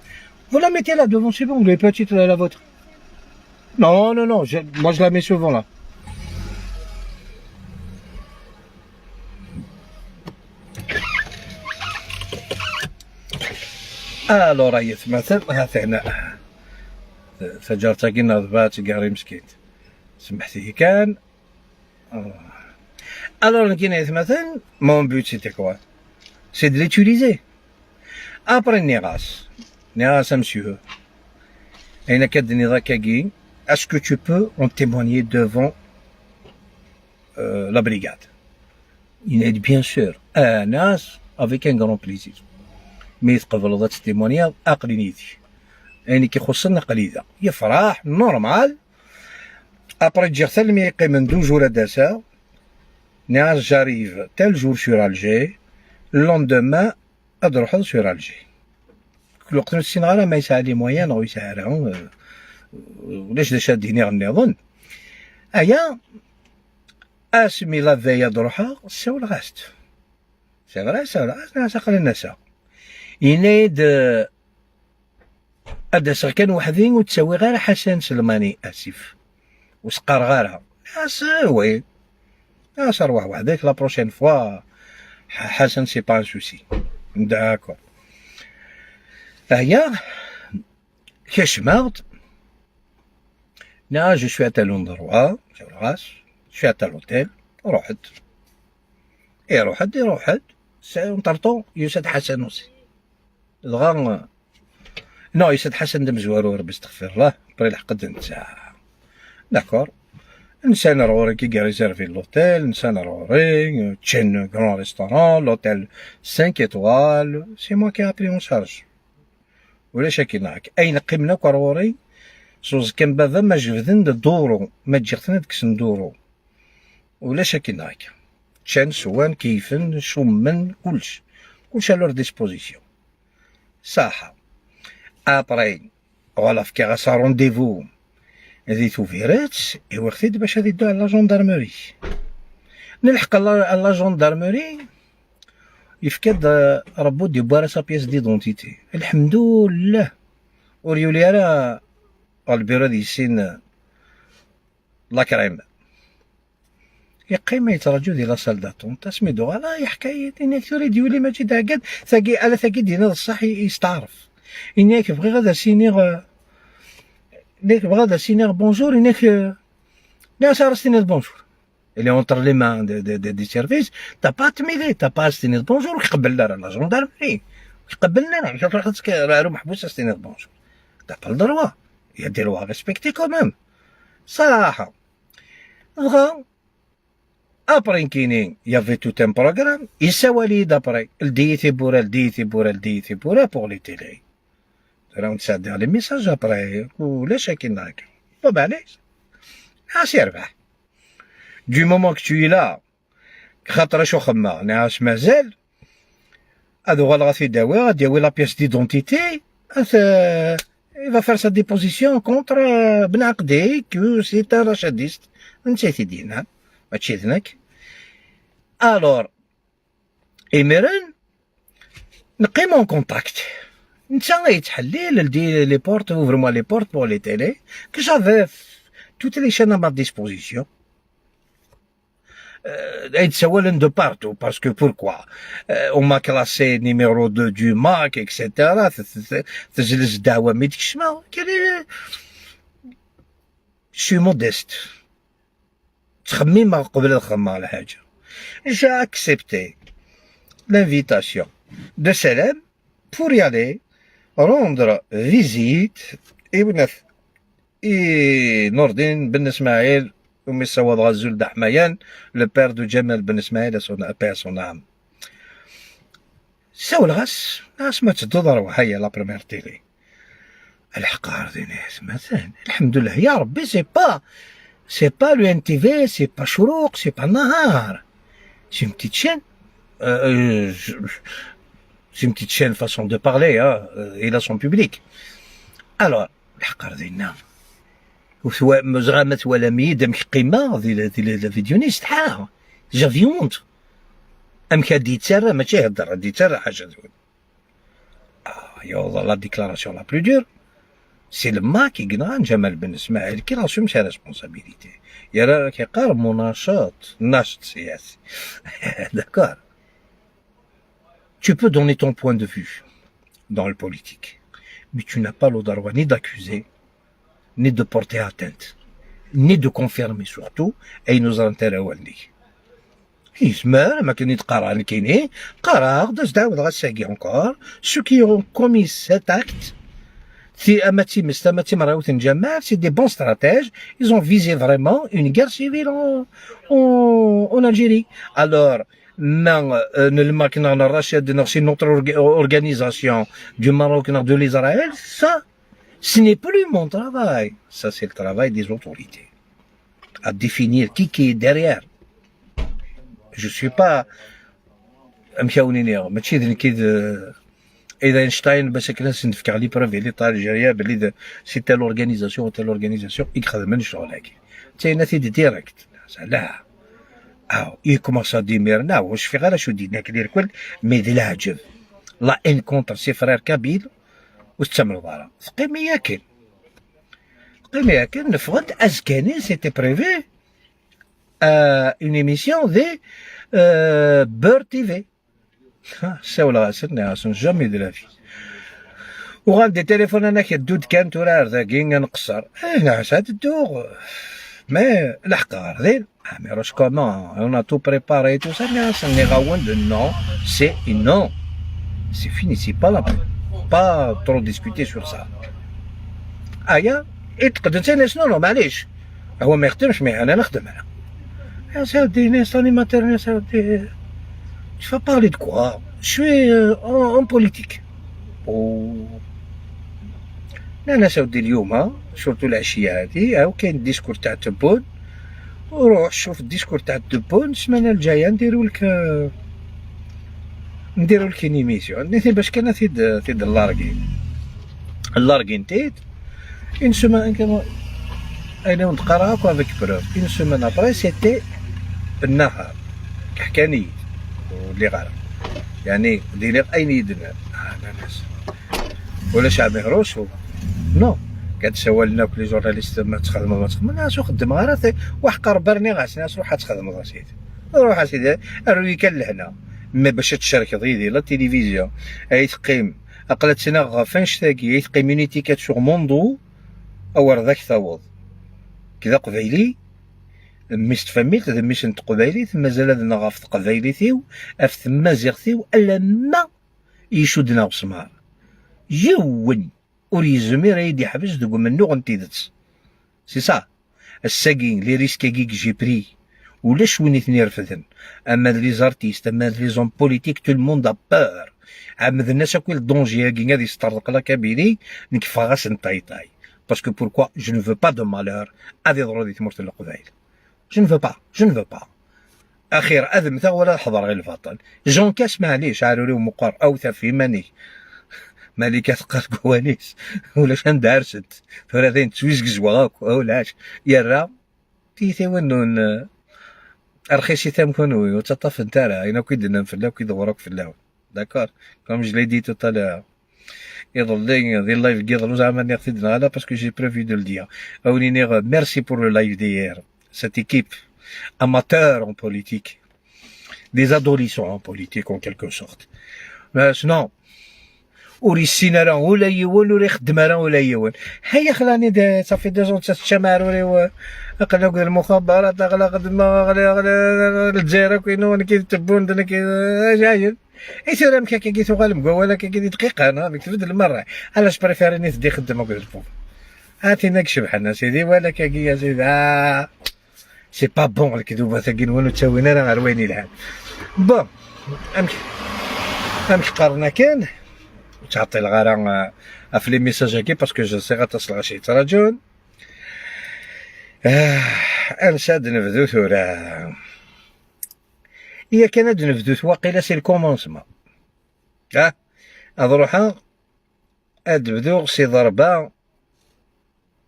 Vous la mettez là devant, c'est bon, vous l'avez petite la vôtre. Non, non, non, moi je la mets souvent là. Alors, يتمثل هنا تجارتها كي نضبات كاري مسكين سمحتي كان. Alors كاين مثلا, mon but, c'était quoi? C'est de l'utiliser. Après نيغاس نيغاس monsieur اين كدني ذاك, est-ce que tu peux en témoigner devant la brigade? Il a dit bien sûr, ناس avec un grand plaisir. Mais تقبل témoigner اقلينيتي يعني كيخصنا قليله يفرح normal. Après تجي حتى يقيم 2 jours داسا ناس, j'arrive tel jour sur Alger, le lendemain ادروح sur Alger. كل وقت السين ما يسعى les moyens او يسعى ولاش دا شاديني النظام ايا اسمي la veille دروحا ساول غاست, c'est vrai, ساول غاست ناس قال الناس ينايد أدس كان وحدين وتساوي غير حسن سلماني اسف وسقار غارها ناس oui ناس ارواح وحدك, la prochaine fois حسن, c'est pas un souci, d'accord. هيا كاش ماغد نا je suis à tel endroit, je suis à tel hôtel. رحت اي رحت اي رحت entre-temps يوسف حسن aussi دغا non يسد حسن دم زوارو ربي استغفر الله بري الحق نتاع d'accord انسان روري qui réservé l'hôtel انسان روري تشين grand restaurant, l'hôtel 5 étoiles, c'est moi qui pris en charge ولا شاكي هاك اين قيمنا كروري سوز كان بابا ما جبدن دورو ما تجيختنا ديك ندورو ولا شاكي هاك تشان سوان كيفن شمن كلش كلش à leur disposition. صح après voilà فكي غاسا rendez-vous هذه توفيرات ايوا خديت باش غادي يدو على la gendarmerie نلحق la gendarmerie يفكد ربو دي بوارا sa pièce d'identité الحمد لله وريولي راه البيرو دي سين la crème يقيم يترجو دي la salle d'attente سميدو غالا يحكي إنك تريد يولي ماشي داكد ثاقي على ثاقي دينا الصح يستعرف إنك بغي غادا سينيغ إنك بغا غادا سينيغ bonjour إنك لا صار سينيغ bonjour. Il est entre les mains des services, t'as pas à te mêler, t'as pas à se tenir bonjour, يقبل la gendarmerie يقبلنا راه محبوس se bonjour, t'as pas le droit, il y a des lois à respecter quand même. صراحة بغا après كاينين y avait tout un programme يساوى d'après لديتي بورا لديتي بورا لديتي بورا pour les télés راه نتسعدي les messages après ولا شاكين هاكا معليش عاش يربح du moment que tu es là خاطر شو خما ناس مازال هادو غادي يداوي غادي يداوي la pièce d'identité, il va faire sa déposition contre Ben Akdé, que c'est un rachadiste. نسيتي دينا ماشي ذنك. Alors إميرن نقيم en contact نتا يتحلل دي les portes, ouvre-moi les portes pour les télés que j'avais toutes les chaînes à ma disposition يتسولن de partout, parce que pourquoi? On m'a classé numéro 2 du MAK, etc. تجلس الدعوة مي تكشما je suis modeste تخميم قبل الخمة على حاجة. J'ai accepté l'invitation de Salam pour y aller rendre visite et Nordin Ben Ismail ومي غزول دحميان, le père de Jamal Ben Ismail, son père, son âme. ساول غاس غاس ما تدور هيا la première télé الحقار دي ناس مثلا الحمد لله يا ربي c'est pas l'ENTV, c'est pas شروق, c'est pas النهار, c'est une petite chaîne, c'est une petite chaîne, façon de parler, hein, il a son public. Alors, الحقار ديالنا زعما ولا ميد ام قيمة ديال la vidéo نستحا j'avais honte ام كادي تسرى ماشي يهضر دي تسرى حاجة زوينة آه la déclaration la plus dure, c'est le MAK qui gagne جمال بن اسماعيل qui assume ses responsabilités يا كيقار مناشط ناشط سياسي, d'accord, tu peux donner ton point de vue dans le politique, mais tu n'as pas le droit ni d'accuser. ni de porter atteinte, ni de confirmer surtout اي نزران تراوالني يسمى ما كان يتقرا كاينين قرار داز داود غاساكي encore ceux qui ont commis cet acte c'est des bons stratèges. Ils ont visé vraiment une guerre civile en Algérie. Alors, c'est notre organisation du Maroc, de l'Israël, ça, ce n'est plus mon travail. Ça, c'est le travail des autorités. À définir qui est derrière. Je ne suis pas... إذا اينشتاين باش كنا نفكر les preuves l'État algérien بلي c'est telle organisation telle organisation يخدم الشغل هاكي تاينا تيدي direct لا او يكومونس ديمير نا واش في غير شو دينا كدير كل mais دي العجب la haine contre ses frères kabyles واستمروا دارا ثقيمي ياكل ثقيمي ياكل نفغد ازكاني c'était prévu une émission de Beur TV. ساولا سنة jamais de la vie وغادي تليفون انا كدود كان تورار ذاكي نقصر ايه ساعات الدوغ mais الحق غير mais روش comment on a tout préparé tout ça mais سني غاون de non c'est non c'est fini c'est pas la pas trop discuter sur ça ايا تقدر انت شنو معليش هو ما يخدمش mais انا نخدم انا يا سيدي ناس animateur يا سيدي. Tu vas parler de quoi? Je suis en politique. لا انا سودي اليوم surtout العشيه هذه هاو كاين ال discours تاع تبون وروح شوف ال discours تاع تبون السمانه الجايه نديرو لك une émission نيتي باش كان تيد اللاركين تيد une semaine كانوا انا ونتقراك avec preuve une semaine après c'était النهار حكاني واللي غرق يعني دينير اين يدنا ناس ولا شعب مهروش non كتسوى لنا les journalistes ما تخدموا ما تخدموا ناس خدم غير واحد قربرني غاس ناس روح تخدم اسيدي روح اسيدي الروي كان لهنا mais باش تشارك ضيدي la télévision اي تقيم اقلت سنة غفنش تاكي تقيم une étiquette sur mon dos او ذاك ثوض كذا قبيلي ميست فاميلت ذا ميس نتقبايليت مازال هذا غاف تقبايليتيو اف تمازيغتيو الا ما يشدنا وسمار يون ور يزمير يدي حبس دوك منو غنتيدت c'est ça الساكين les risques كي j'ai pris ولاش وين يتنرفدن اما les artistes اما les hommes politiques tout le monde a peur عمد الناس اكل ال danger كي غادي يسترق la Kabylie نكفى غاس نطاي parce que pourquoi je ne veux pas de malheur هذه ضروري تمرت القبايل. Je ne veux pas, je ne veux pas. أخير أذمته ولا حضر غير البطل. j'encaisse معليش عاروري ومقر أو في ماني. مالك تقال كواليس ولا شان دارست. ثلاثين تسويس كزواك ولاش يرا تيثي ونون رخيصي تام كونوي وتطف نتارا انا كيدنا في الله كيدورك في الله. d'accord comme je l'ai dit tout à l'heure. يظل دي ال live كيظلو زعما ناخذ هذا parce que j'ai prévu de le dire. أوليني merci pour le live d'hier. Cette équipe amateur en politique, des adolescents en politique en quelque sorte. Mais non, وريسينا راه ولا يون ولا يخدم راه ولا يون هيا خلاني صافي deux ans تشمار وري قالوا المخابرات غلا خدمه غلا الجزائر كاين كي تبون كي جاي اي سير مكا كي تغالب ولا كي دقيقه انا تبدل المره علاش préfère ني تدي خدمه قلت الفوق هاتينا كشبحنا سيدي ولا كي يا سيدي c'est pas bon الكذوبه ثاقين والو تساوينا راه غير وين يلعب. bon امك قرنا كان تعطي الغرا في les messages هكي parce que je sais غتصل غاشي تراجون انساد نبدو ثورا هي كان نبدو واقيلا c'est le commencement اروح ادبدو سي ضربه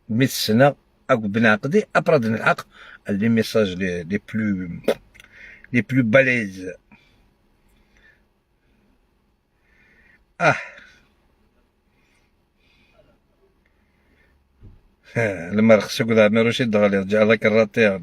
100 سنه اك بن عقدي ابرد نلحق les messages les plus balèzes. لما رخصك ولا عميروش يدغل يرجع لك الراتي.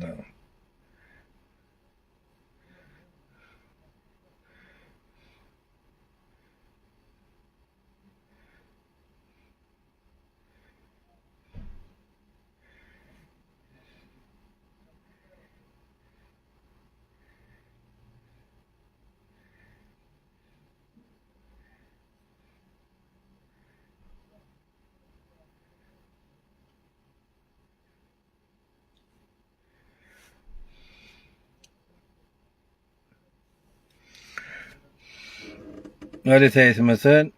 غادي تايت مثلا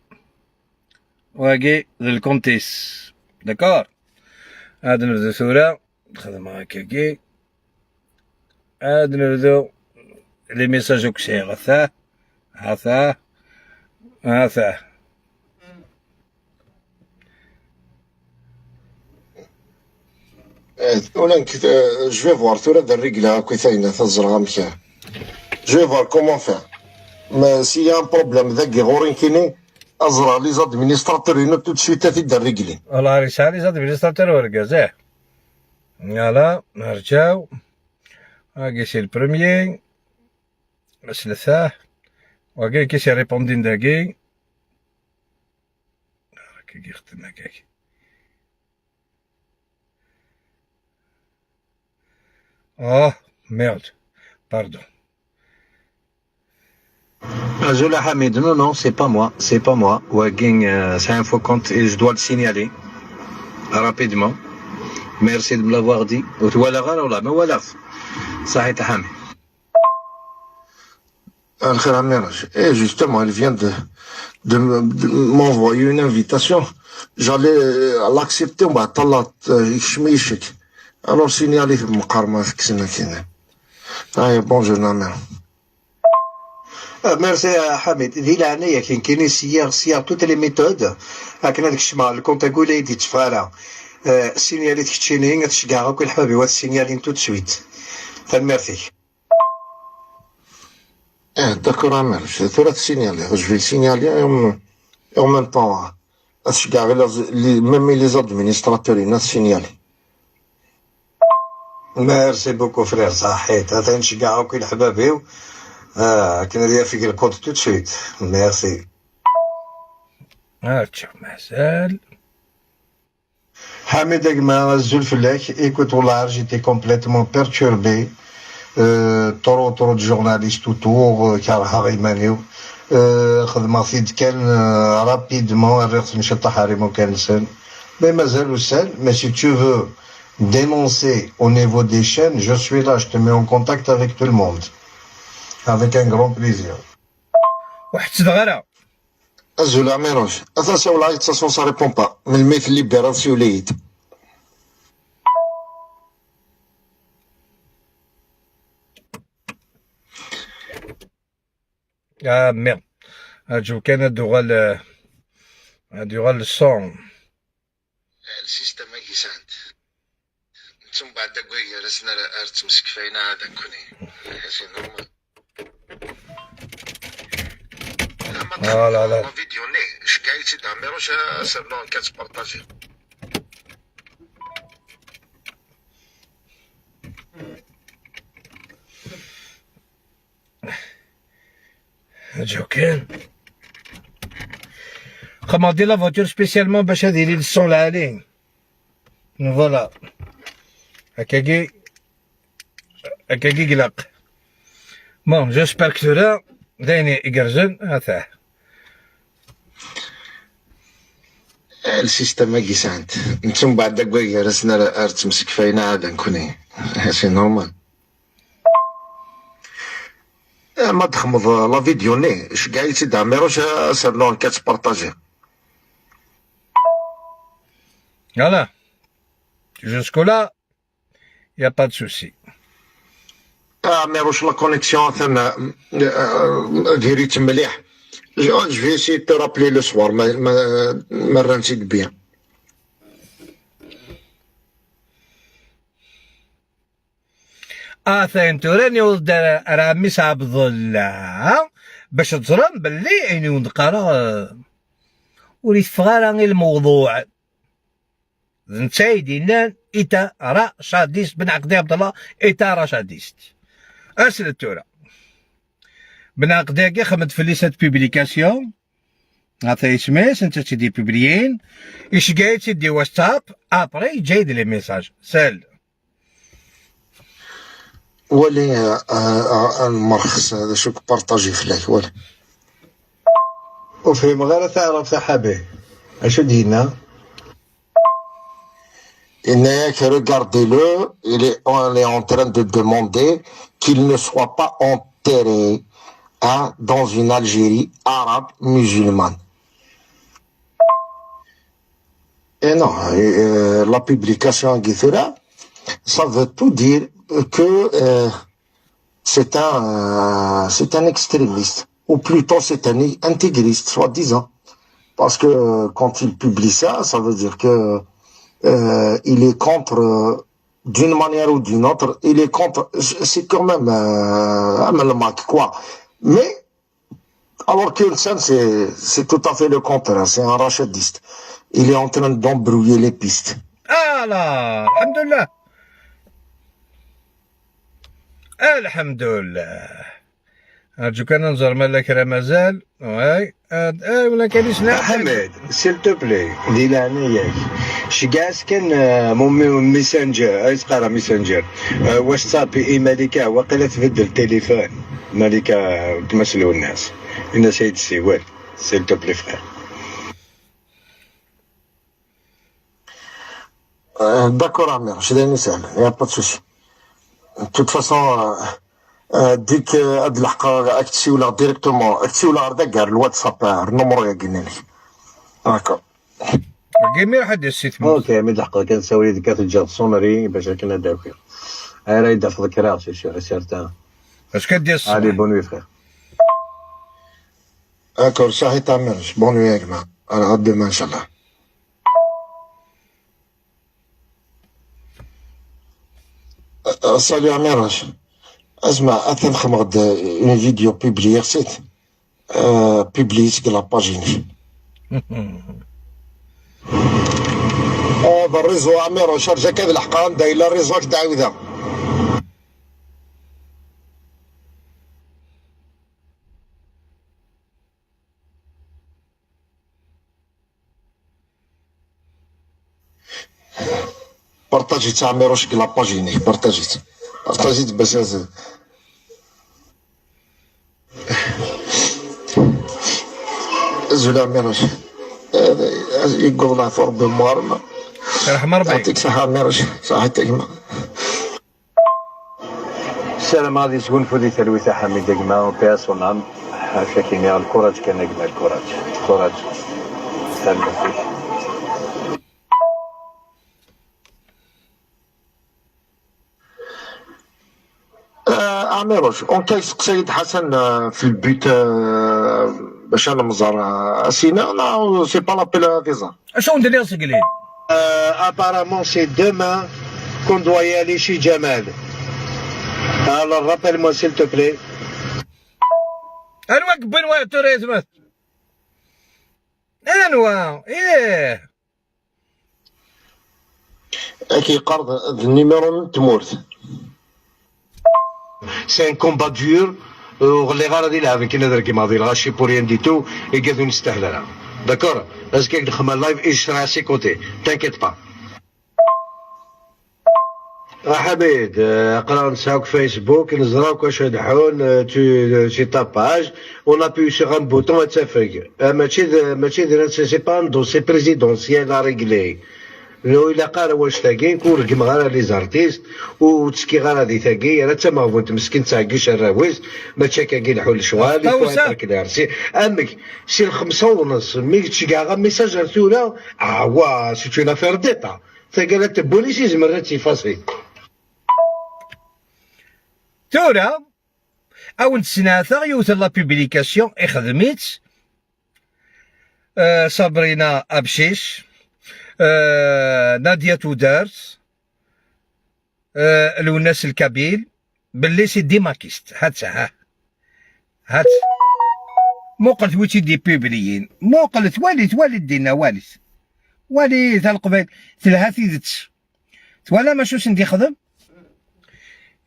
واقي ال compte إس، d'accord. هاد نبدو ثورة نخدم هكاكي، هاد نبدو les messages كسي غثاه هثاه هثاه. ولا je vais voir ثورة الرجلة كي تزرع مكان، je vais voir comment faire، mais s'il y a un problème ذاك غورين كيني ازرع les administrateurs ينو tout de suite تيد الرجلين. والله رسالة les administrateurs ورقازاه. يلا نرجعو، هاكي c'est ال premier ثلاثة وكي كي سي ريبوندين داكي كي يخدم هكاك. Oh merde، pardon. Azul a Hamid, non, non, c'est pas moi, c'est pas moi. Wagging, c'est un faux compte et je dois le signaler rapidement. Merci de me l'avoir dit. ولا غير ولا ما ولا صحيح حامد. الخير عميرج. Et justement, elle vient de m'envoyer une invitation. J'allais l'accepter ومن بعد طلعت يشميشك. Alors signaler مقارنة في كسنا كينا. هاي bonjour نعم. ميرسي حميد. ذي العناية كاين كاين سيار toutes les méthodes. هاك هذاك الشمال ال compte اقول يدي تفارا signaler تكتشيني تشكع كل حبابي وات signaler tout de suite. merci. Eh, d'accord, Amel, je te signaler. Je vais le signaler et en même temps, même les administrateurs, ils ont signalé. merci beaucoup frère، صحيت. هذا نشجع كل حبابي كنا دير فيك ال compte tout de suite. merci. تشوف مازال. حميد ما الزول فلاك، écoute والله j'étais complètement perturbé، trop trop de journalistes autour، كرهها غيمانيو خدمة فيد كان rapidement الريخ نشطح حريمو كان سن mais مازال سال. mais si tu veux dénoncer au niveau des chaînes, je suis là, je te mets en contact avec tout le monde. Avec un grand plaisir. واحد صغيرة. أزول عميروش، attention والله de toute façon ça répond pas. من الميت libération وليد. اه merde، هاجو كان دوغال دوغال ال son. ال système كي سانت نتوما بعد كوي راسنا تمسك فينا هذا كوني c'est normal. لا لا. فيديو ني شكايتي داميروش سيرلون كتبارطاجي. جو كان commandé la voiture spécialement باش هذه لي ال son العالي. voilà هكاكي هكاكي قلق. bon j'espère que لا دايني يقرزن هذا. ال système كي سانت نتوما بعد كوي راسنا تمسك فينا هذا كوني c'est normal. ما تخمض la vidéo ني شكايتي داميروش سيرلون كتبارطاجي. Voilà. Jusque-là, il n'y a pas de souci. ميروش la connexion ثم ديريت مليح. je vais essayer te rappeler le soir ما ما رانسيت bien. ثاين توراني ولد راميس عبد الله باش تظلم باللي اني ونقرا وريت فغارا الموضوع نتايدينا est un rachadiste. بن عقدي عبد الله est un rachadiste. ارسل التورا بن عقدي كي خمد في cette publication عطا اسميس انت تيدي بوبليين ايش قايل تيدي واتساب après جاي les messages سال. ولي المرخص هذا شوك partager فلاك ولا وفهم غير تعرف صحابي اشو دينا. Regardez-le, on est en train de demander qu'il ne soit pas enterré. hein, dans une Algérie arabe musulmane. Et non, la publication Guithura, ça veut tout dire que c'est un extrémiste, ou plutôt c'est un intégriste, soi-disant. Parce que quand il publie ça, ça veut dire que il est contre, d'une manière ou d'une autre, il est contre, c'est quand même un MAK, quoi. Mais, alors que c'est tout à fait le contraire, c'est un rachadiste. Il est en train d'embrouiller les pistes. Ah là, alhamdoulilah. Alhamdoulilah. أرجو كان نزور مالك راه مازال واي ولا كان يسمع حميد s'il te plaît دي لعنياك شكاس كان mon Messenger ايس قرا Messenger واتساب اي ملكه وقيلا تبدل التليفون ملكه تمثلوا الناس الناس هي تسيوال s'il te plaît frère. D'accord Amir, je l'ai سهل y a pas de souci. De toute façon ديك هاد الحق اكتسيولا directement اكتسيولا غير داك الواتساب ال numéro يا كينيني. d'accord كيمير حد السيت OK من الحق كنساوي ديك تجا sonnerie باش كنا داوكي راه يدافع ذكرى c'est sûr certain. اش كدير الصباح؟ allez bonne nuit frère. d'accord صحيح عمير bonne nuit يا جماعه انا غدا ان شاء الله. salut عمير اسمع اثن خمغد une vidéo publiée سيت publiée la page هذا ال réseau عمير شارجا كذا الحقان داير ال réseau دعوذه بارطاجيت عميروش la page بارطاجيت باش زول عميروش يقول الله فور بموار رحم ربي يعطيك صحة عميروش صحتك. السلام غادي تكون فودي تلويثة حميد كما وبياس ونعم حاشا كيني ال courage كان كما ال courage courage سلام فيك. عميروش اون كايس سيد حسن في البيت باش انا مزار سينا لا c'est pas l'appel فيزا. اشنو ندير سقلين؟ Apparemment c'est demain qu'on doit y aller chez Jamal. Alors rappelle-moi s'il te plaît. انوا بنوا توريزم انوا ايه كي قرض ال numéro تمورت. C'est un combat dur وغلي غير يلعب كي نهضر كيما غادي الغاشي pour rien du tout يقعدوا نستاهل. D'accord est-ce que نخدم live et je ses côtés t'inquiète pas. حميد قرا نساوك فيسبوك نزراوك واش دحون tu ta page on appuie sur un bouton تفرق ماشي c'est pas un dossier présidentiel à régler. لو الا قال واش تاكي كون غير les artistes وتسكي غير هذه تاكي راه تا مغبون مسكين تاكيش الراويز ماشي كاكي الحول الشوال كلارسي امك c'est 5:30 مي تشكا غا message ثورا وا c'est une affaire d'état تاكا البوليس يزمر تيفاسي تورا او نتسناثا يوث la publication اخدميت صابرينا ابشيش نادية تودارت الوناس الكبيل باللي c'est des makistes. هات ها هات مو قلت ويتي دي بيبليين مو قلت والي توالي دينا والي والي ذا القبيل تلها تيدت ولا ما شوش ندي خدم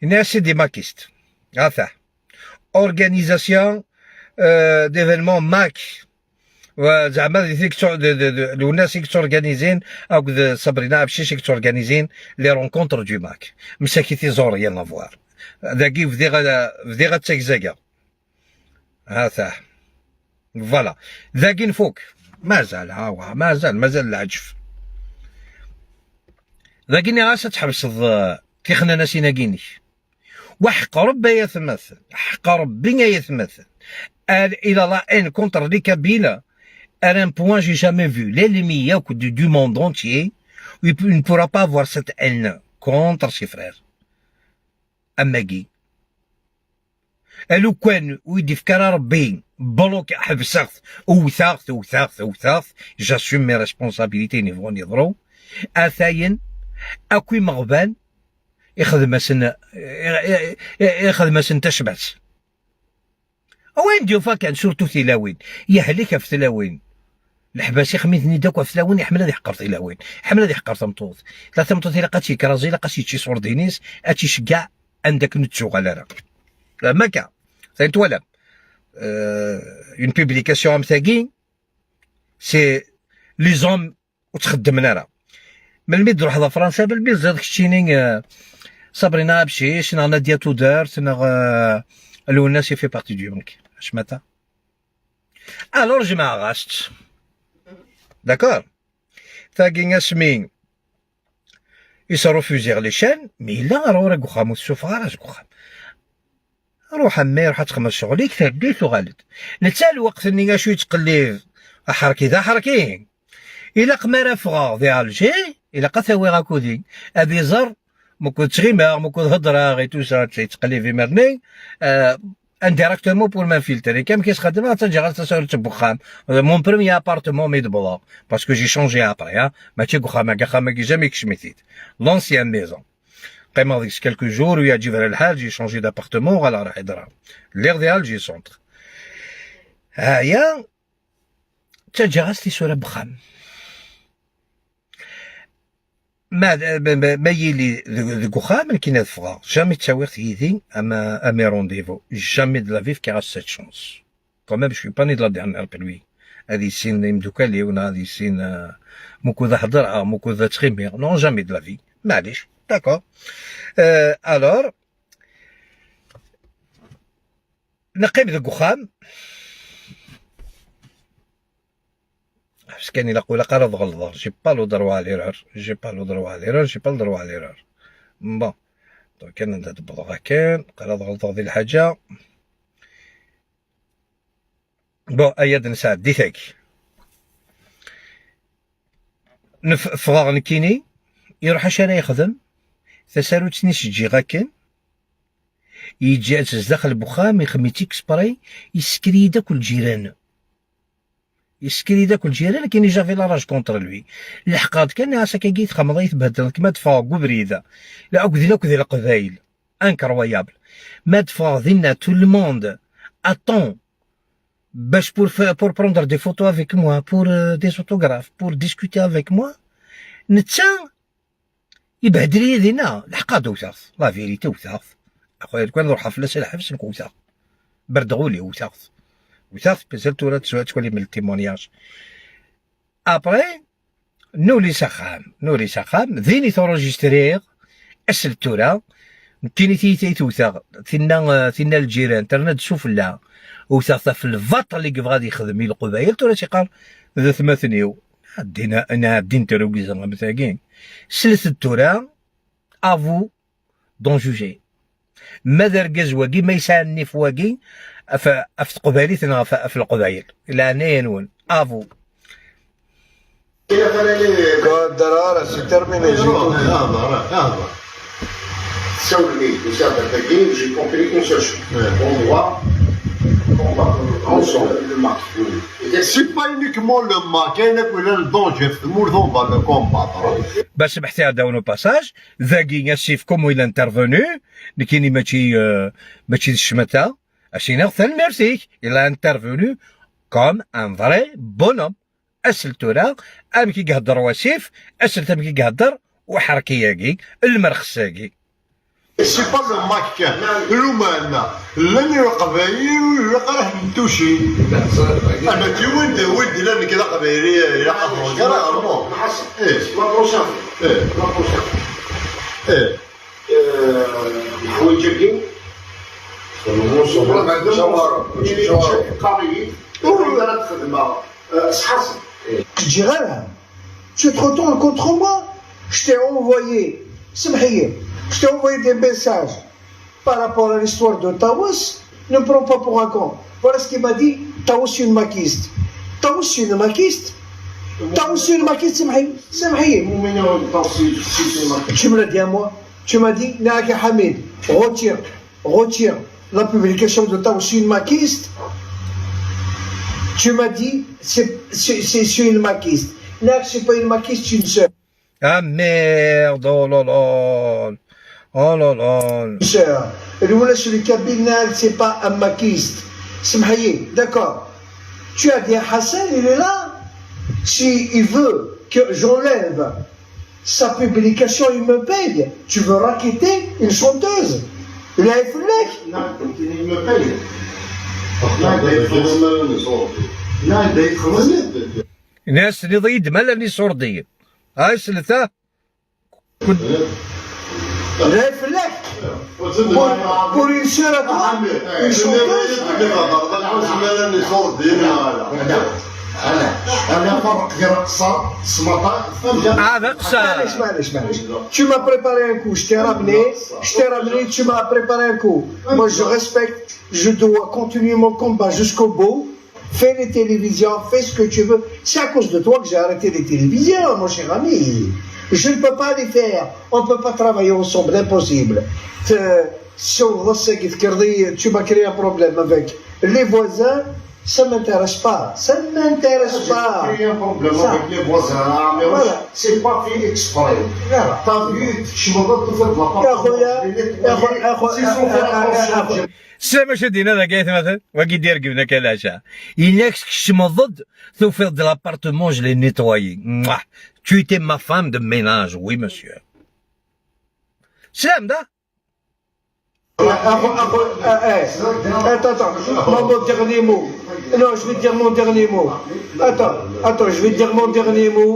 الناس c'est des makistes. هاتا organisation d'événements MAK زعما ديك الناس كتورغانيزين او صابرينا بشيش كتورغانيزين les rencontres du MAK مساكي تيزور rien à voir ذاكي فدي غا تاكزاكا هاتا voilà ذاكي نفوك مازال ها مازال مازال العجف ذاكي غاس تحبس تيخنا ناسينا كيني وحق ربي يتمثل حق ربي يتمثل Il a la haine contre les Kabyles à un point j'ai jamais vu. L'ennemi du monde entier, il ne pourra pas avoir cette haine contre ses frères. أماكي لو كان ويدي في ربي bloqué حبسغت وثاغت وثاغت وثاغت j'assume mes responsabilités niveau نيضرو اثاين اكوي مغبان يخدم سن يخدم سن تشبعت وين ديوفا كان surtout تلاوين يهلك في تلاوين الحباسي خميتني داك في تلاوين يحمل هذه حقر تلاوين حمل هذه حقر تمطوط لا تمطوط الا قاتشي كرازي لا قاتشي شي صوردينيس اتي شكاع عندك نتشوغل راه لا ما كان ولا une publication ام ثاقي c'est les hommes وتخدمنا راه من ميد تروح لفرنسا بالبيز هذاك الشيني صابرينا بشيش ناديا تودر الوناس fait partie du بنك اش متى alors جماعة غاست d'accord ثاقي اسمي يسروفوزيغ les chaînes mais لا راه راه كوخام وتشوف غير كوخام روح امي روح تخمر شغليك ثبيت وغالد نتا الوقت اني شوي تقلي حركي ذا حركي الا قمارة فغا دي الجي الا قثاوي غاكودي ابي زر مكو تغيما مكو هضره غي tout ça تقلي في مرني indirectement pour m'infiltrer. كم كيس خدمة تجي غير تصور تبخام mon premier appartement ميد بلا parce que j'ai changé après ماشي كخامة كخامة كي jamais كشميتيت l'ancienne maison قيمة ديك quelques jours ويا جيب على الحال j'ai changé d'appartement غالا راح يضرب ليغ ديال Alger centre هيا تجي غاستي صورة بخام ما يلي ذك وخام كي نفغا jamais تساويرت يدي اما امي rendez-vous jamais de la vie كي غاس cette chance quand même je suis pas né de la dernière pluie هذه سين يمدوكالي ولا هذه سين موكو ذا حضر موكو ذا تخيمير non jamais de la vie معليش d'accord alors نقيم ذك وخام بس كان الا قول قرض غلظة j'ai pas le droit à l'erreur j'ai pas le droit à l'erreur j'ai pas le droit à l'erreur bon donc كان تبغى كان قرض غلظة ديال الحاجة bon اياد نسعد ديتاك نفغ نكيني يروح اش انا يخدم تسالو تنيش تجي غاكن يجي داخل البخام يخمي تيكسبري يسكري داك الجيران يسكري داك الجيران كاين j'avais la rage contre lui الحقاد كان عسا كي تخمض يتبهدل كما دفع قبريده لا اكذي لا كذي القبايل incroyable ما دفع دينا tout le monde attend باش pour prendre des photos avec moi pour des autographes pour discuter avec moi نتا يبهدل لي دينا الحقاد وثاث la vérité وثاث اخويا كان نروح حفلة الحبس نكون بردغولي وثاث وثاث بزلت ولا تولي من ال témoignages après نولي سخام نولي سخام ذيني تورجستريغ اسل تورا كيني تي توثاغ تينا تينا الجيران ترنا تشوف لا وثاغ في الفط اللي كيف غادي يخدم القبايل تورا تيقال ذا ثماثنيو دينا انا دين تروكيزا مثاكين سلت التورا à vous d'en juger ماذا ركز واقي ما يسالني في واقي اف قبالي في القبايل لا نون à vous الدرارة c'est terminé j'ai tout J'ai compris une seule chose. On doit combattre ensemble le MAK. C'est pas uniquement le MAK, كاين ولا ال danger في المورد on va le combattre. باش بحثي هذا au passage ذاكي السيف comment il intervenu كاين ماشي الشمته اشينا ثان ميرسي il a intervenu comme un vrai bonhomme اسل تورا ام كي يهضر وسيف اسل تم كي يهضر وحركياكي المرخساكي c'est pas le MAK كان رومانا لن القبايل لا راه نتوشي انا تي ولدي ولدي لان كذا قبايلي لا قبل كرا non حسن ايه la prochaine ايه la prochaine ايه الحوايج كاين قاريين خدمة حسن تجي غيرها Tu te retournes contre moi. Je t'ai envoyé, سمحية, je t'ai envoyé des messages par rapport à l'histoire de Tawas. Ne me prends pas pour un con. Voilà ce qu'il m'a dit. T'as aussi une makiste. T'as aussi une makiste. T'as aussi une makiste, سمحي سمحي. Tu me l'as dit à moi. Tu m'as dit, Naki Hamid, retire, retire la publication de t'as aussi une makiste. Tu m'as dit, c'est une makiste. Là, c'est pas une makiste, c'est une sœur. Ah merde, oh là là, oh là là. Sœur. Et celui kabyle, c'est pas un makiste. سمحي, d'accord. Tu as dit à Hassan, il est là. Si il veut que j'enlève sa publication, il me paye. Tu veux racketter une chanteuse. Il a fait. Non, il me paye. لا يخلص. ناس اللي ضيد مالا ني صورديين هاي سلتا. لا يفلك pour une sœur à toi, une chanteuse. انا انا فرق رقصه سمطه. رقصة. معليش معليش معليش. Tu m'as préparé un coup, je t'ai ramené, je t'ai ramené, tu m'as préparé un coup. Moi je respecte, je dois continuer mon combat jusqu'au bout. Fais les télévisions, fais ce que tu veux. C'est à cause de toi que j'ai arrêté les télévisions, mon cher ami. Je ne peux pas les faire. On ne peut pas travailler ensemble, impossible. Tu m'as créé un problème avec les voisins, ça ne m'intéresse pas. Ça ne m'intéresse pas. J'ai créé un problème avec les voisins, mais voilà. C'est pas fait exprès. Voilà. T'as vu, je me donne tout fait de la part. يا خويا يا خويا يا خويا. السلام مشاهدينا هذا كايت مثلا وكي دير قبنا كالعشاء إنك ضد توفير de l'appartement, je l'ai nettoyé. Mouah. Tu étais ma femme de ménage, oui monsieur. سلام ده. Attends, attends, mon dernier mot. Non, je vais te dire mon dernier mot. Attends, attends, je vais te dire mon dernier mot.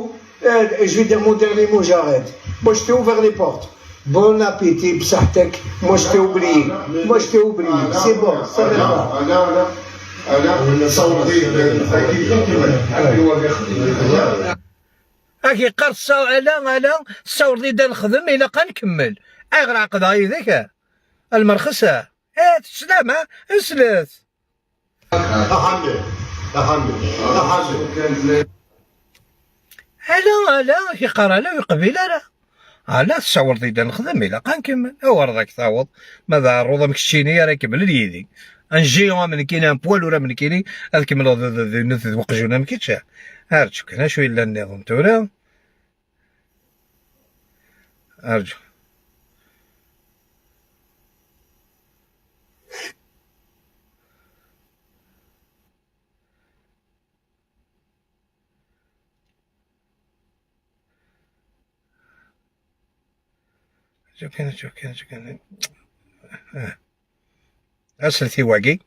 Je vais dire mon dernier mot, j'arrête. Moi, je t'ai ouvert les portes. Bon appétit, بصحتك. Moi, je t'ai oublié. Moi, je t'ai oublié. C'est bon, ça va. انا انا انا صوتي. اكي قرص على على الصور دي نخدم الى قا نكمل اغرق عقد ذاك المرخصة اه تسلام اسلات. حمي حمي حمي. على على كيقرا لا يقبل لا على تصور دي نخدم الى قا نكمل هو رضاك تعوض ماذا الروضه مكشيني راه كمل اليدي un géant من كاين un poil ولا من كاين هذا كمل وقجونا ما كاينش هارجو كان شويه لا النظام تورا ارجو شو كان شو كان شو كان اسلتي واقي.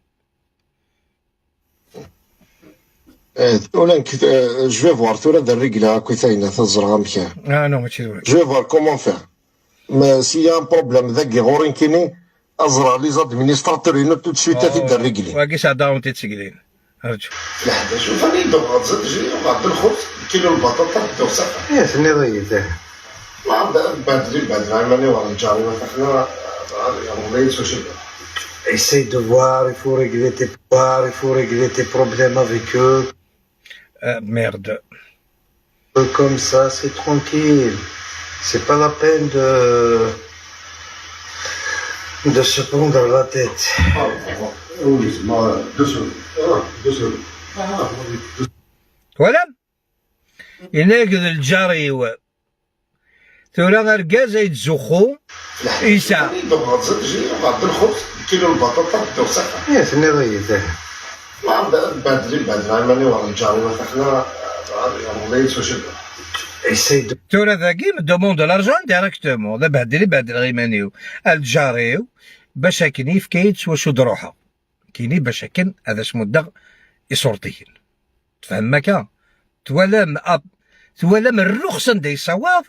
ولا je vais voir تورا دا الرجلة كويتاينة تزرع مكان. اه non ماشي دوك. Je vais voir comment faire, mais s'il y a un problème ذاك غورين كيني ازرع les administrateurs ينو tout de suite تيدا الرجلي. واقي ساعة وانت تسجلين ارجو. لا شوف انا يدور زاد جي وعند الخبز كيلو البطاطا بداو صافي. يا سني ضيته. بعد بعد العملية ورا الجاري مثلا وليت وشي. Essaye de voir, il faut régler tes problèmes avec eux. Merde. Comme ça, c'est tranquille. C'est pas la peine de se prendre la tête. Oui, 2 secondes. 2 secondes. ولا هناك الجاري ثورا ركاز يتزخو إيسا. زاد جي وعند الخبز كيلو البطاطا بداو صافي. يا سني ضيته. بعد بعد العملية ورا الجاري مثلا وليت وشي. Essaye de ثورا ذاكي demande l'argent directement ذا بهدلي بهدل غيمانيو الجاريو باش كني فكيت واش دروحه كيني باش كن هذا سمو الدغ يصورتين تفهم مكا توالم أب توالم الرخصة ندي صواب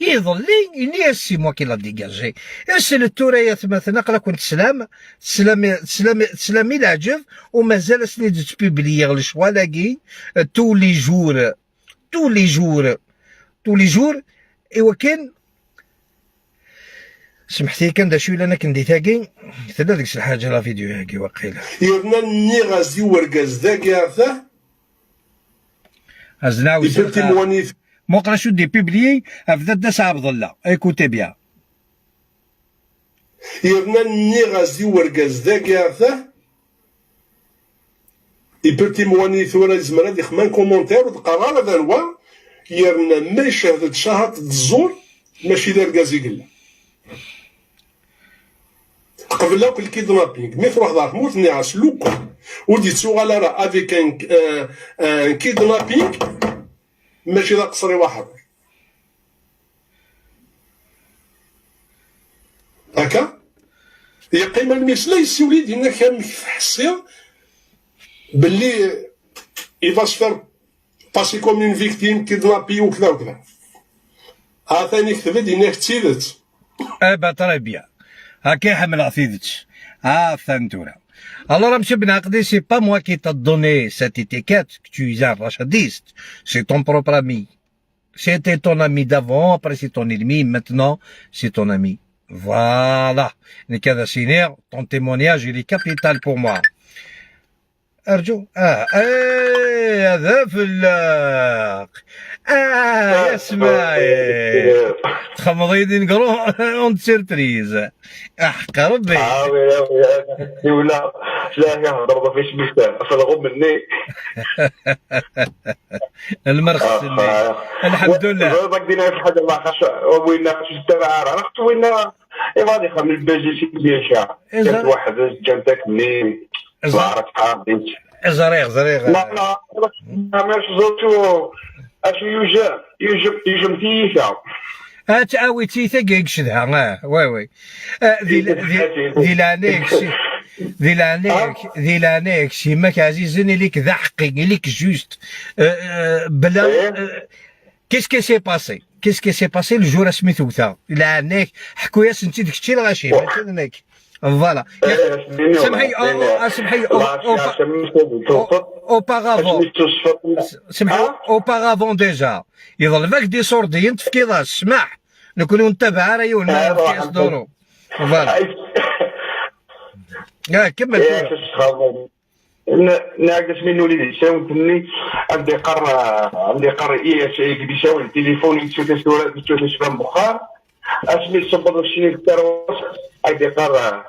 يظلي إني c'est moi qui l'a dégagé اسل التوريات مثلا قرا كنت سلام سلام سلام سلامي العجب ومازال سني تبيبليغ الشوالاكي tous les jours, tous les jours, tous les jours. ايوا كان سمحتي كان دا شويه انا كندي تاكي تلا ديك الحاجه la vidéo هاكي وقيله. يرنا نيغاز ورقاز ذاك يا ازناوي il peut témoigner. موقع شو دي publié افدا داس عبد الله, écoutez bien. يرنا نيغاز ورقاز ذاك يا il peut témoigner. ثورا يزمر هادي خمان commentaire وتقرا هذا الوا يرنا ما يشهد شهادة الزور ماشي دار غاز يقلا قبل لا ال kidnapping mais تروح دار موت نعس لوكا ودي تسوغ راه avec un kidnapping ماشي ذا قصري واحد هكا يقيم المثل يسولي دينا كان حسي باللي il va se faire passer comme une victime kidnappée وكذا وكذا. ها ثاني كتبت انك تيدت. eh ben très bien هاكي حمل عثيدتش ها ثانتورا. Alors, M. Benakdi, c'est pas moi qui t'a donné cette étiquette que tu es un rachadiste. C'est ton propre ami. C'était ton ami d'avant, après c'est ton ennemi, maintenant c'est ton ami. Voilà. Nikada Siner, ton témoignage, il est capital pour moi. أرجو إيه هذا فلاق يا اسماعيل تخمضي نقرو une surprise احق ربي. oui ولا لا يهضر فيش بزاف فلغوا مني المرخص الحمد لله. باك دينا في حاجه الله خاص وين عرفت وين غادي خمس الباجي سي بيشا كانت واحد جنتك مني زريغ زريغ. لا لا ما زرتو اش يوجد يوجد يوجد تيثا تعاوي تيثا كيكشدها. oui oui ذي ذي لعنيك ذي لعنيك ذي لعنيك شيماك عزيزني ليك ذا حقي ليك juste بلا qu'est-ce qui s'est passé qu'est-ce qui s'est passé le jour سميتو تا لعنيك حكويا سنتي داكشي الغاشي ماشي voilà. سمحي سمحي auparavant سمحي auparavant déjà يظل فاك دي سورديين تفكيض سمح نكونوا نتبع رايون ما في دورو voilà. كمل. ناقص من وليدي ساونتني عندي قر عندي قر اي شيء بيساوي التليفون يتشوف صورة يتشوف بخار اسمي صبر الشيء الكروس عندي قرا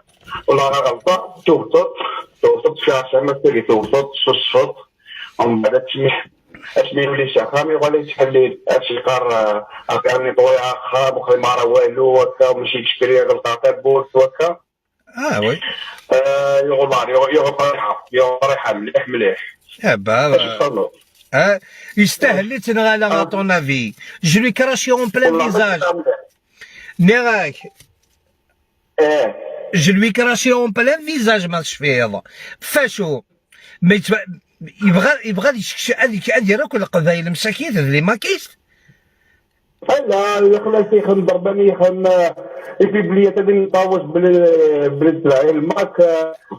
والله راه غلطه توغطط توغطط في عشان ما تولي توغطط صفط ومن بعد تسمح اسمي يولي شاخامي ولا يتحلل اشي قار قارني طويعه خاب وخي ما راه والو هكا ومشي تشكري غلطه بورس وهكا. oui يغبر يغبر يغبر مليح مليح. با يستاهل اللي تنغالى à ton avis. Je lui crache en plein visage. نيراك je lui crache en plein visage ما شفيض فاشو ما يبغى هذه راك القبايل مساكين les makistes. لا يخلص يخدم ضرباني يخدم يبيبليا تاع نطاوس بلي الماك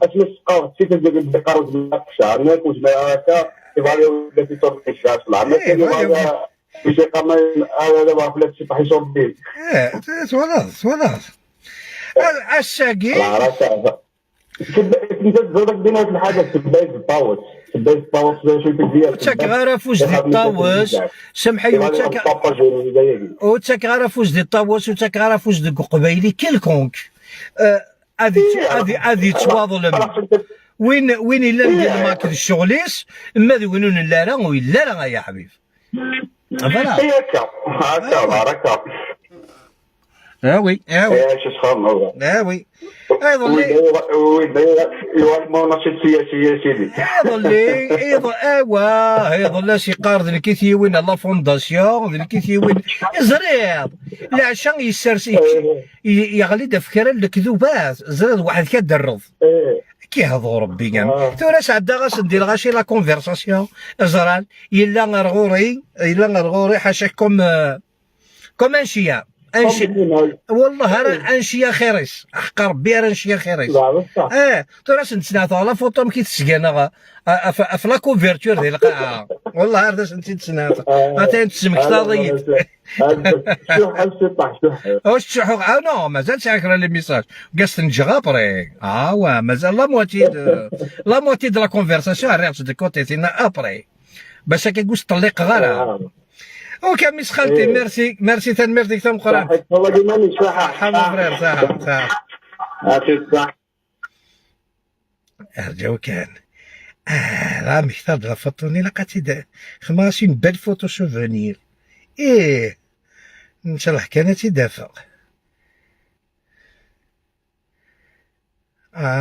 اشنو السقاف سي تزيد قاوس بالماك شعرناك وجماعه هكا يبغى ولا تيطور في الشعر العام باش يقام هذا ولا شي طاح يصور به. تولد تولد الشاكي انت تزودك ديما في الحاجه تبدا الطاوس تبدا الطاوس شي تدير تاك غير فوز دي الطاوس سمحي وتاك غير فوز دي الطاوس وتاك غير فوز دي قبايلي quelconque هذه هذه هذه تواظلم وين الا ندير ماك الشغليس ما ذوينون لا لا ولا لا يا حبيبي. voilà هكا هكا هكا. ah oui ah oui ah oui يظل يظل ايوا يظل شي قارد الكيثيوين la fondation الكيثيوين زريض العشاء يسرس يغلي دفكر الكذوبات زريض واحد كدرض كيهضو ربي كاع ثورا سعدا غاس ندير غاشي la conversation زرال يلا غرغوري يلا غرغوري حاشاك comme comme un chien. انشي والله راه انشي خيريس حق ربي راه انشي خيريس. اه ترى سنتسنعت la photo كي تسكانا في la couverture ديال القاعه والله راه سنتي تسنعت غاتي تسمك تاضيت واش تشوحو. Non مازال ساكره les messages قاس نجغ après. وا مازال la moitié de la conversation ريت de côté تينا après باش كيقول طليق غير. OK ميس خالتي merci merci تنمير تم قران والله ديما صح حمو frère صح صح صح. ارجعو كان راه مختار la photo ني لقيت خماسي une belle photo souvenir. ايه ان شاء الله كانت تدافع.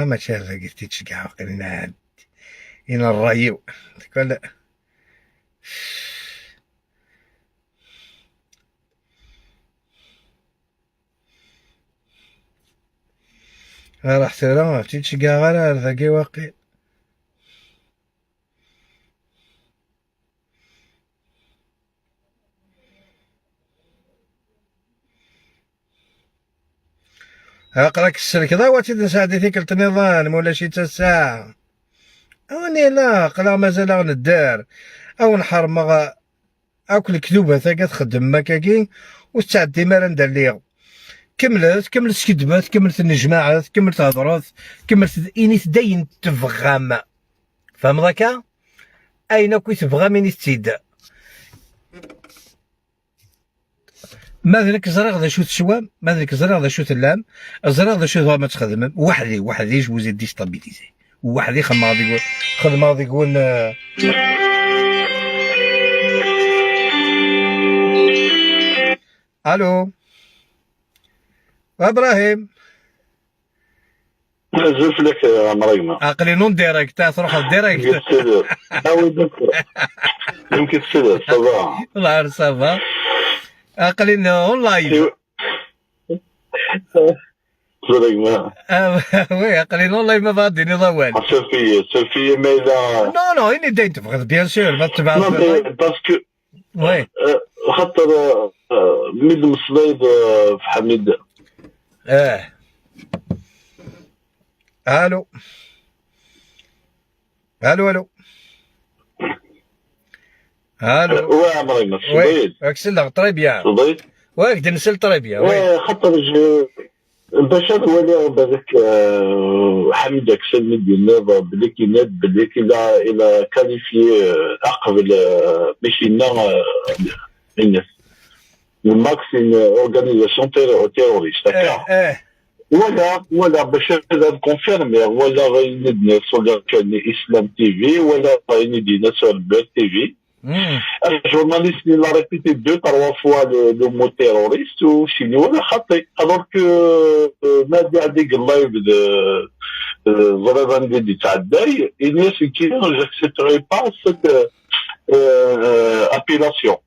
ماشي هذا قلتي تشكع وقلنا إلى الرأي ولا راح ترى تشكع غير هذا واقي. اقراك السلك ذا واتي نساعدي فيك النظام ولا شي تساعة اوني لا قلا مازال ندار او نحرم اكل كذوبة تا كتخدم مكاكي وتعدي ما ندير ليا. كملت كدبات كملت النجماعات كملت هضرات كملت اني تدين تفغام فهم ذاك اين كي تبغى من تسيد ما ذلك زرغ ذا شو تسوى ما ذلك زرغ ذا شو تلام زرغ ذا شو ما تخدم وحدي وحدي je vous ai déstabilisé وحدي خدمة غادي يقول الو ابراهيم نزلت لك يا مريم عقلي non direct تروح direct. يمكن تسير ça va والله ça va عقلي en live oui عقلي en live ما فاضيني ضوال. سيرفي سيرفي ما الا non non اني داين تبغى bien sûr ما تبع parce que oui خاطر ميد مصليد في حميد. الو الو الو الو oui مريم oui اكسل très bien oui نسل très bien oui خاطر باش نولي بهذاك حميد اكسل مدينة بلي كيناد بلي الى qualifié اقبل ماشي لنا الناس الماكس une organisation terroriste. ولا باش هذا confirmer ولا غير sur كان اسلام تي في ولا غير sur بير تي في. ال journaliste il a répété 2 3 fois le mot terroriste وشيني ولا خطي alors que ما دي عندك ال live ضربان دي تعداي الناس كي j'accepterai pas cette appellation.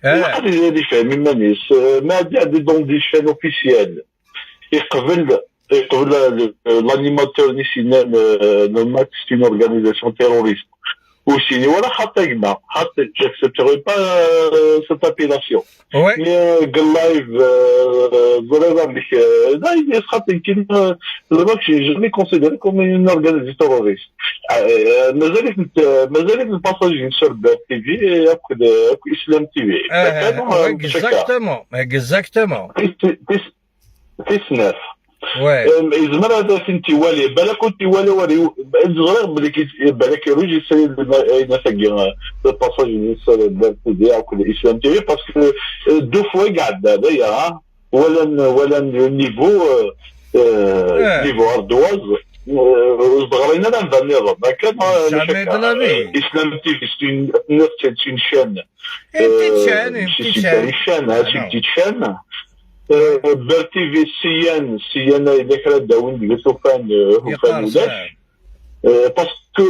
هذه اللي فاهمين مانيس ما دي عندي dans des chaînes officielles يقبل l'animateur national le MAK c'est une organisation terroriste وسيني ولا حتى كما حتى j'accepterai pas cette appellation. Oui. Mais live vraiment là il sera يمكن le MAK j'ai jamais considéré comme une organisation terroriste. مازال ال passage sur تي في اسلام تي في. Exactement exactement. تسناف oui يزمر هذا فين تيوالي بالك تيوالي وري صغير بلي بالك يروجي ناس ال passage ديال تي في او الاسلام تي في parce que deux fois قعد هذايا ولا niveau niveau ardoise صغرينا لا نبان النظام ما كان اسلام تي في c'est une chaîne petite chaîne c'est petite chaîne بير تي في سيان اذا كان داون ديال سوفان ولاش parce que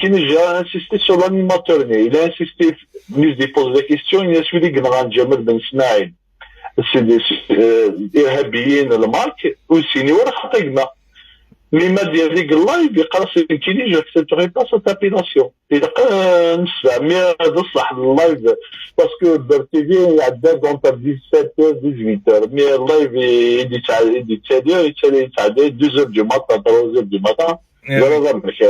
كاين j'ai insisté sur l'animateur il a insisté mise des pose des questions il a سويدي قنغان جمال بن اسماعيل c'est des ارهابيين المارك وسيني ولا خطيقنا Mais ما ديال ديك ال live يقرا كيني j'accepterai pas cette appellation. إلا نسمع mais هذا صح ال live parce que بر TV يعدى donc 17 18, mais ال live يدي يتعدى 2 du matin, 3 du matin. لا لا ماشي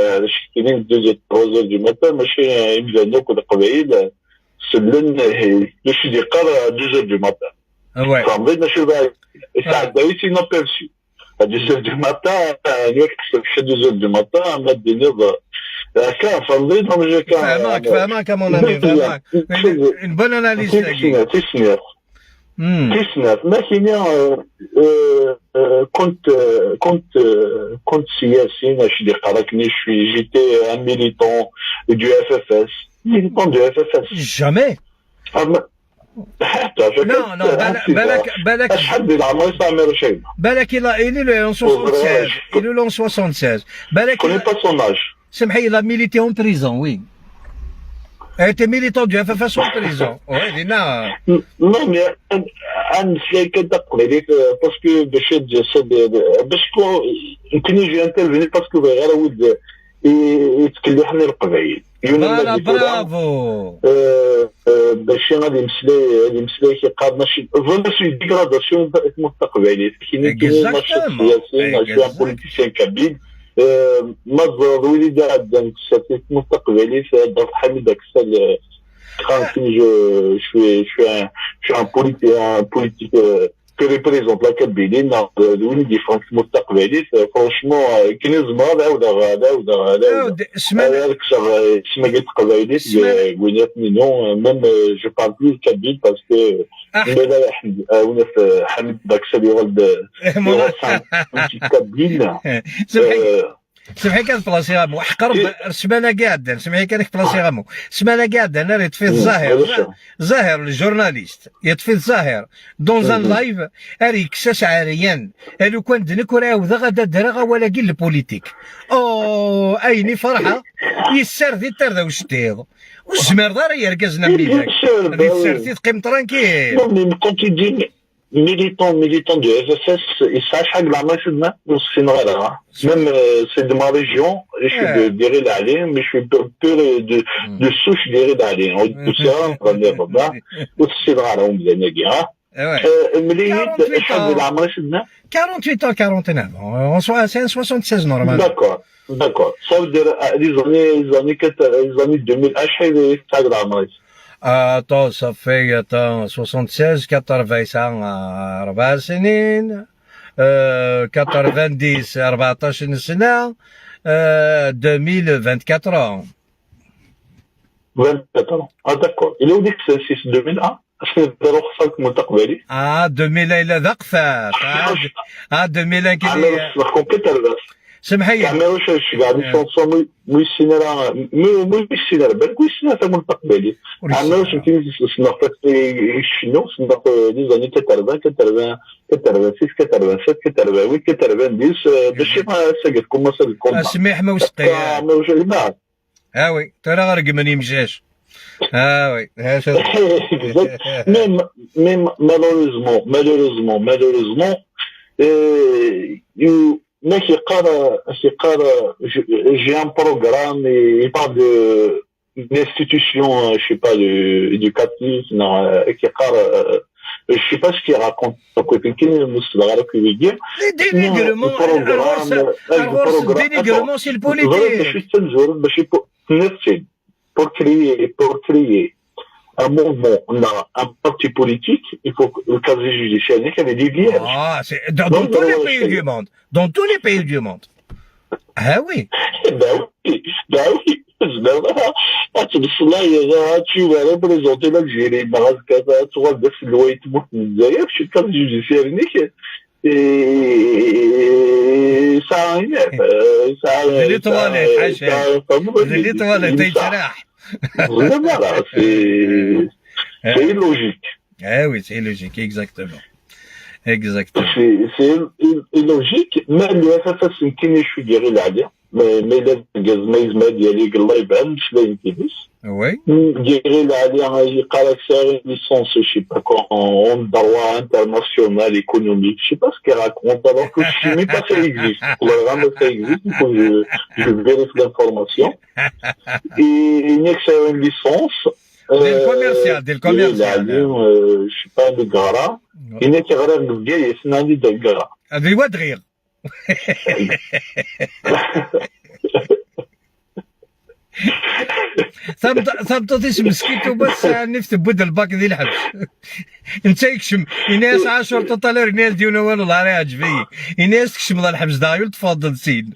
كاينين 2 3 du matin, ماشي يمزانوك القبايل سلن باش يقرا 2 du matin. فهمتي ماشي يتعدى inaperçu. À 2 heures du matin, نوك 2 heures du matin, ما دينير كان فهمتي donc كان فهمك فهمك mon ami, فهمك, une bonne analyse. تسنير تسنير ما كاين كنت سياسي ماشي اللي قراكني شوي j'étais un militant du FFS, militant du FFS. Jamais. حتى Non, non, بالك بالك شحال ديال العمر عمير شيبه بالك il est en 76, il est en 76 بالك. Connais pas son âge. سمحي, il a milité en prison, oui. Elle était militant du FFS en prison. Ouais, Lina. Non, mais أنا كنت parce que باش باش يمكن يجي intervenir parce que غير ولد يتكلحني القبايل. Voilà, bravo. باش غادي مسلاي كيقاد ماشي vraiment c'est dégradation المستقبلي كاين كاين ماشي سياسي ماشي politicien kabyle ما وليد عندنا المستقبلي في حميد اكسل. Je suis un politique que représente la Kabylie, وين défense المستقبلي franchement كاين زمر عاود عاود عاود عاود سمعنا سما قلت قبايلي وين non, même je parle plus kabyle parce que وين حميد داكسل يغلد kabyle. سمحي سمحي كان بلاصي غامو حقرب سمانه قاعده سمحي كانك بلاصي غامو سمانه قاعده انا يطفي الظاهر زاهر ال journaliste يطفي الظاهر dans un live اريك ساس عريان لو كان دنك ولا غادا درا ولا كي ال politique او ايني فرحه يسر ذي تردا وشتيض والزمر دار يركزنا ميداك ذي تسرتي تقيم tranquille. Militant, militant du FFS, il sache même c'est de ma région, je suis de d'Ighil Ali, mais je suis pur de souche d'Ighil Ali. Tout ça, 48 ans, 49 ans. C'est un 76 normal. D'accord. Ça veut dire les années 2000, Attends, ça fait, attends, 76, 80, 4 سنين, 90, 14 سنة, 2024 ans. 24 ans. Ah, d'accord. Il est où dit que c'est 2001? داروا خصك المستقبلي. اه 2000 الى ذا قفات اه 2001 كي سمحي عملوا شي كاع les chansons مو السينارا مو السينارا بالك السينارا تاع المستقبلي عملوا يمكن سنة شنو سنة les années 80 80 86 87 88 90 باش ما ساقط commence ال combat. سميح ما وسقي اه oui ترى غير قمني مشاش اه oui. Mais malheureusement mais qui j'ai un programme et il parle de une institution, je sais pas, éducative, non, qui je sais pas ce qu'il raconte. Dénigrement, dénigrement, c'est le politique. Pour créer un mouvement, un parti politique, il faut que le casier judiciaire il est vierge. Ah, c'est dans tous les pays du monde. Dans tous les pays du monde. Ah oui. Ben oui, ben oui. Tu vas représenter l'Algérie, تغادر في الولايات المتحدة الجزائر في ال casier judiciaire نيك ça ça les toilettes حاشا les toilettes يتراح. Voilà, c'est illogique. Eh oui, c'est illogique, exactement. Exactement. C'est illogique, mais le FFS, يمكن شو ديري العالية. ما الا ما يزما ديالي الله يبان مش لاين كيفاش. Oui. ديري عليها يقرا une licence, je sais pas quoi, en droit international économique, je sais pas ce qu'il raconte, alors que je sais même pas si ça existe. Vraiment, ça existe, il faut que je vérifie l'information. Et il n'y a que ça une licence. ديال commercial, ديال commercial. Je sais pas, de gara. Il n'y a que غير بجاي سناني de gara. هذا واد غير. ثبت مسكيتو بس نفت بود الباك ديال الحبس. انت يكشم الناس 10 تطالر الناس ديونا والو الله راه عجبي الناس تكشم الحبس دايول تفضل سين.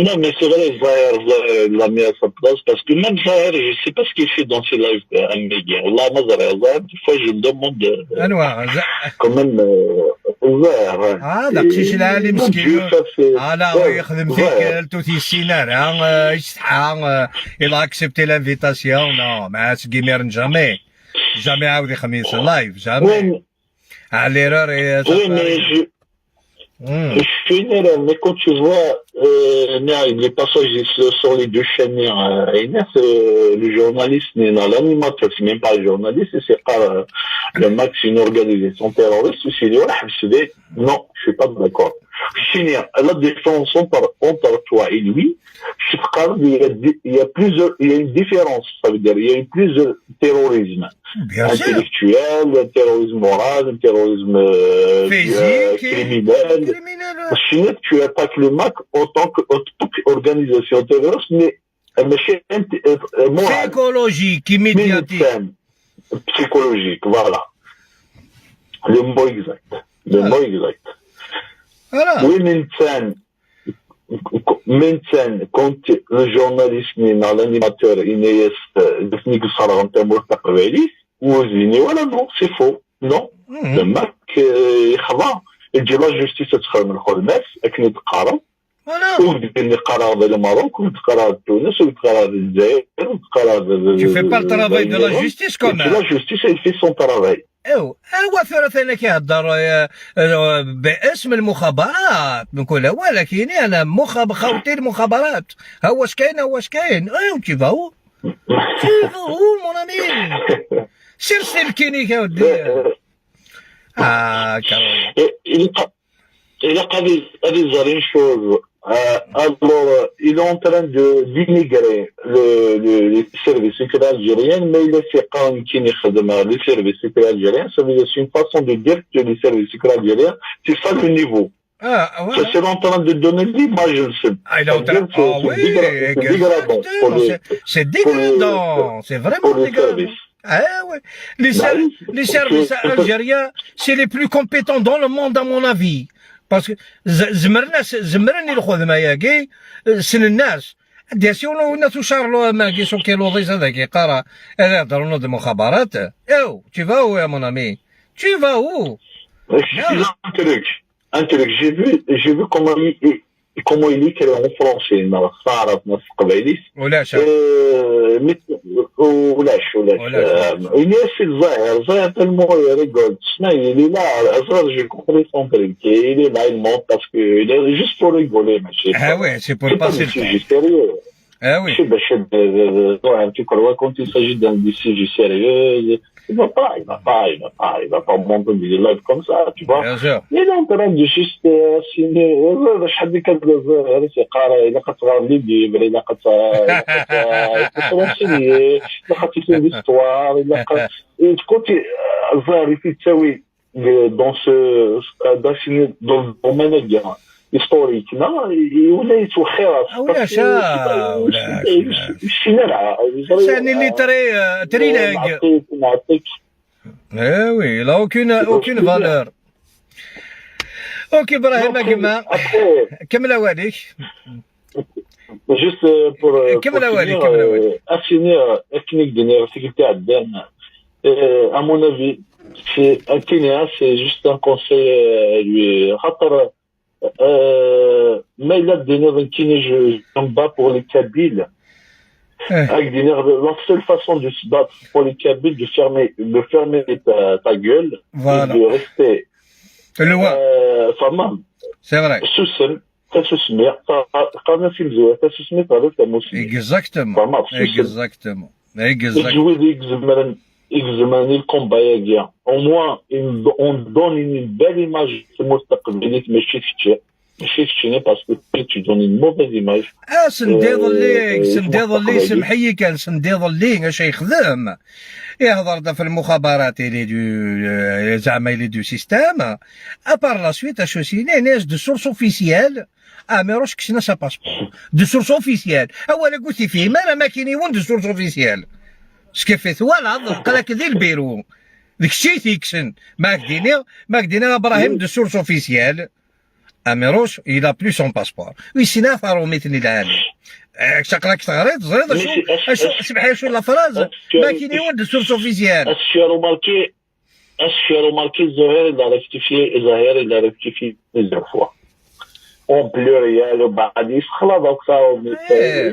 Non, mais c'est vrai, Zahir, Zahir, il l'a mis à sa place parce que même Zahir, je sais pas ce qu'il fait dans ses lives à Méguin. Allah, Zahir, Zahir, des fois, je me demande انواع quand même, Zahir. هذا قشيش العالي مسكين. مسكين. لا هو يخدم فيك توتي السينار يستحى, il a accepté l'invitation. Non, ما سكيميرن jamais jamais عاود يخميس live jamais على l'erreur. Oui, mais je suis une erreur, mais quand tu vois les passages sur les deux chaînes, le journaliste, l'animateur, c'est même pas le journaliste, c'est pas le MAK, c'est une organisation terroriste, c'est dit, ouais, non, je suis pas d'accord. La différence entre toi et lui, je parle, il y a plusieurs, il y a une différence, ça veut dire, il y a eu plusieurs terrorismes. Bien sûr. Intellectuel, un terrorisme moral, un terrorisme physique, criminel. Criminel. Sinon, tu attaques le MAK en tant qu'organisation terroriste, mais morale. Psychologique, immédiatique. Psychologique, voilà. Le mot exact. Le mot exact. Voilà. Oui, maintenant, quand le journaliste, l'animateur, il est voilà, non, c'est faux. Non. Le MAK, يخضع يجي la justice تدخل من الخدمات اكن تقارن. Voilà. وتقرا الماروك وتقرا تونس وتقرا الجزائر وتقرا Tu fais pas le travail de la justice quand même. La justice, elle fait son travail. ايوا هو ثلاثة كيهضر باسم المخابرات نقول، ولكن انا مخاب خوتي المخابرات هو واش كاين هو واش كاين. ايوا tu vas où? Tu vas où, mon ami? سير سير الكينيك يا ودي. اه كاروي. Il a une chose. Alors, il est en train de dénigrer les services secrets algériens, mais il est fait quand les services secrets algériens, ça veut dire c'est une façon de dire que les services secrets algériens, c'est ça le niveau. Ah, ouais. Ça, c'est en train de donner l'image. Ah, il est en train. Ah, oui, c'est dégradant. C'est dégradant. C'est vraiment dégradant. Ah ouais. Les services algériens, c'est les plus compétents dans le monde, à mon avis. Parce que زمرنا زمرني الخدمة ياكي سن الناس دياسيون الناس وشارلو ما كيسو كيلوضيس هذاك يقرا هذا يهضروا دي مخابرات. او tu vas où, mon ami? Tu vas où? Un truc, j'ai vu comment il écrit en français, تعرف ناس قبايليس. ولاش؟ ولاش ولاش. الناس الظاهر الظاهر tellement il rigole. Il est là, j'ai compris son truc. Il est là, il monte parce que il est juste pour rigoler, ماشي. Ah ouais, c'est pour passer le temps. Sérieux. Ah oui. Tu crois quand il s'agit d'un sujet sérieux, il va pas, il va pas, il va pas, il va pas monter des lives comme ça, tu vois. Bien sûr. Il est en train de juste signer, شحال ديك هذا تيقرا الا كتقرا les livres الا كترونسيني الا كتسيني l'histoire الا كنت الظاهر تساوي dans ce dans le domaine historique ولا يتوخر. ولاش ولاش c'est très trilingue. نعطيك. Eh oui, il a aucune valeur. Ok, Ibrahim, كما كمل واليك. Juste pour كمل واليك كمل واليك. Assigner ethnique de sécurité عندنا, à mon avis, c'est un Kenya, c'est juste un conseil lui. خاطر mais là, je me bats pour les Kabyles. Avec des nerfs, la seule façon de se battre pour les Kabyles, de fermer ta gueule, voilà. Et de rester loin. Femme. C'est vrai. Sous. تسوسمي قرنا في مزوار تسوسمي تغلط تموسمي. Exactement, exactement, exactement. يجزمرن ال combat ياكيا au moins on donne une belle image المستقبلية ماشي كتشي ماشي كتشيني parce que tu donnes une mauvaise image. اه سنديض اللي سنديض اللي سمحي كان سنديض اللي اش يخدم يهضر في المخابرات les du زعما les du système. À par la suite اشو سيني ناس de source officielle اميروش كسنا sa passeport de source officielle. اولا قلت فيه ما ما كاين de source officielle سكيفيت ولا قال لك ذي البيرو ديك الشيء تيكسن ما كديني ابراهيم de source officielle اميروش il a plus son passeport ويسينا فاروميتني العالي شقراك تغريت زريت اشو سمحي شو la phrase ما كاين de source officielle. Est-ce que remarqué Zohir, il a rectifié, Zahir, il a rectifié plusieurs fois. En pluriel, بعد يسخلط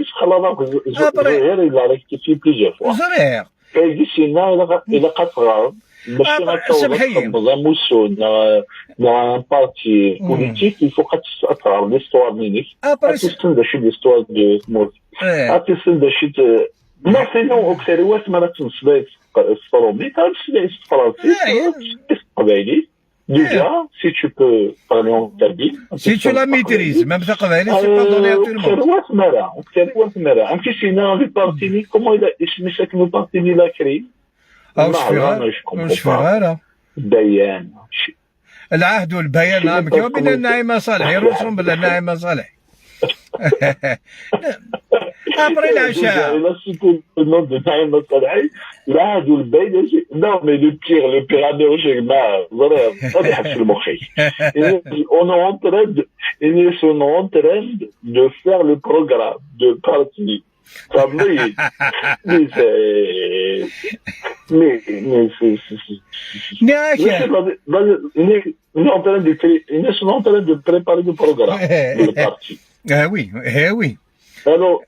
يسخلط Zohir, il a rectifié plusieurs fois. زهير كاين سينا الى قد تغرب ماشي غتوض موسو dans un parti politique, il faut que l'histoire منك تستند شي l'histoire de تموت تستند شي ما sinon اكثر ما تنسبيت الصرومي تنسبيت الفرنسي القبايلي. Déjà, si tu peux parler en kabyle. Si tu la maîtrises, même تقبايلي, c'est pas donné à tout le monde. En plus, il a le parti, comment il a, le parti, il a créé. وش في بيان. العهد والبيان نعم بين النعيمة صالح يرسم بالله النعيمة صالح après العشاء. Il a cité le nom de Naïma Salhi, العهد والبيان. Non, mais le pire ما هذا يحبس المخي. On est en train de, ils sont en train de faire le programme de parti. Mais c'est mais c'est on est en train de ils sont en train de préparer le programme de parti. Ah oui, eh oui. Alors,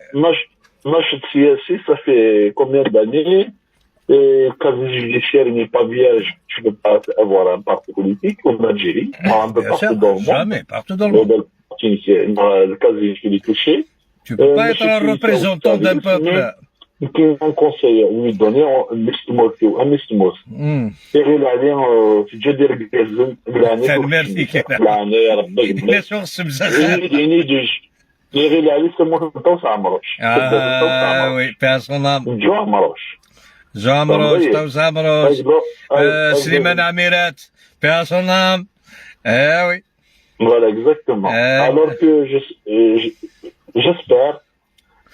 ناشط سياسي, ça fait combien d'années? Et casier judiciaire n'est pas vierge, tu ne peux pas avoir un parti politique en Algérie, un peu Bien partout sûr, dans le monde. Jamais, partout dans le monde. Le casier il est touché. Tu peux pas être un représentant d'un peuple. كاين un conseil lui donner مستموت مستموت يغير عليه في جدير ميرسي. العني ربي الناس السمزة. يعني يغير عليه سموه توس عمروش. اه oui, paix à son âme. جو عمروش. جو عمروش توس عمروش سليمان عميرات, paix à son âme, اه oui. Voilà, exactement. Alors que j'espère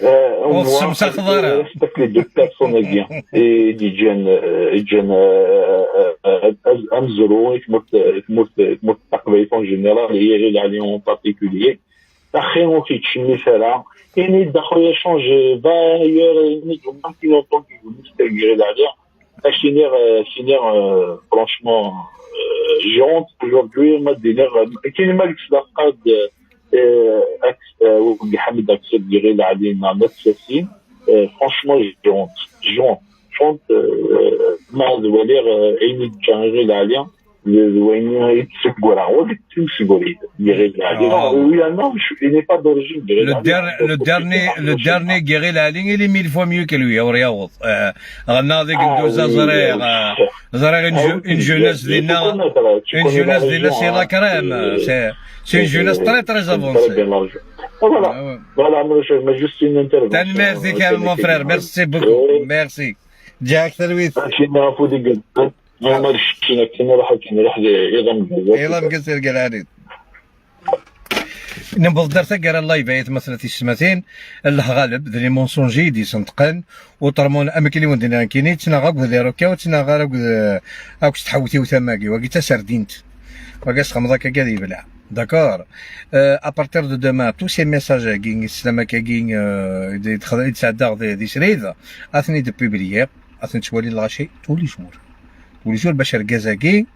on respecte les deux personnes bien et ديجان يجان امزرو تموت تموت تموت تقبيل en général هي غير عليهم en particulier اخي ما كيتشمي فلا يعني دخل changer va ailleurs يعني qui longtemps qui عليه finir finir franchement, j'ai honte aujourd'hui ما دير كاين ما قد حميد اكسب غير علينا نفسين. Franchement, j'ai honte, j'ai honte, honte ما ولي عيني غير عليا وين يتسقرا هو تمسقري غير علي. Oui, non, il n'est pas d'origine. Le dernier Guéril Ali, il est mille fois mieux que lui. ورياض غنا ذيك ندوزا زريغ زريغ une jeunesse دينا une jeunesse دينا, c'est la crème, c'est une jeunesse très très avancée. Voilà, voilà, mais juste une intervention. Merci mon frère, merci beaucoup, merci. جاك تلويث. كنا فودي ما شتينا كنا راح كنا راح يلا. يلا مقصر قال نبض درت قرا ال live ايت مثلا تيسماتين الله غالب ذي mensonges دي سنتقن وطرمون اما كي وندنا كيني تنا غاك ذي روكا وتنا غير اك تحوتي وتماكي وكي تسردينت وكاس خمضك كذا يبلع. D'accord. À partir de demain, tous ces messages كين السلامة كاين يتعدى دي سريد اثني de publier اثني توالي الغاشي tous les jours, tous les jours باش ركازاكي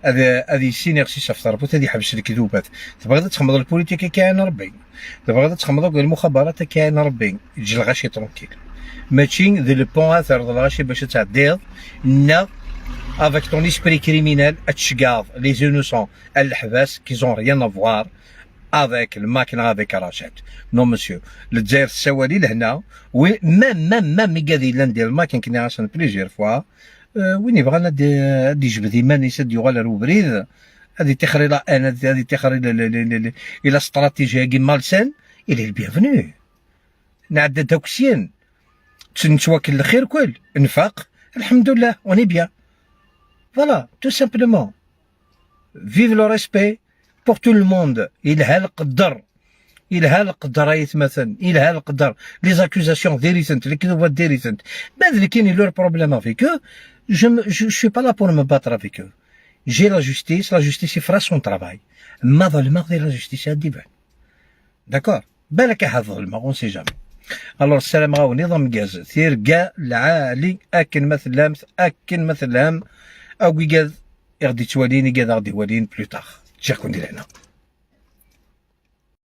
هذا هذه سينيغ سي صف هذه حبس الكذوبات. تبغي تخمض ال politique كاين ربي تبغي تخمض المخابرات كاين ربي يجي الغاشي tranquille ماشي ذي le pont ترضى الغاشي باش تعديض نا avec ton esprit criminel تشقاض les innocents الحباس qui ont rien à voir. avec الماك نا avec رشاد. Non monsieur, الجزائر السوالي لهنا وين même même قاعد ندير الماك كني عشان plusieurs fois وين يبغى دي يجبد ايمان يسد يغال الوبريد هذه تخري لا انا هذه تخري la stratégie كي malsaine, il est bienvenu. نعدد داكسيين نتواكل الخير كل نفاق الحمد لله, on est bien. Voilà, tout simplement. Vive le respect pour tout le monde. يلها القدر يلها القدر يتمثل يلها القدر. Les accusations ديريتنت الكذوبات ديريتنت بعد كاين leurs problèmes avec eux, je suis pas là pour me battre avec eux. J'ai la justice, la justice fera son travail. ما ظلم غير la justice ديبان d'accord بالك هذا ظلم, on sait jamais. Alors السلام غاو نظام جاز ثير العالي اكن مثل اكن مثل او قاد غادي تواليني قاد غادي يوالين plus tard. تشاركون ديال هنا.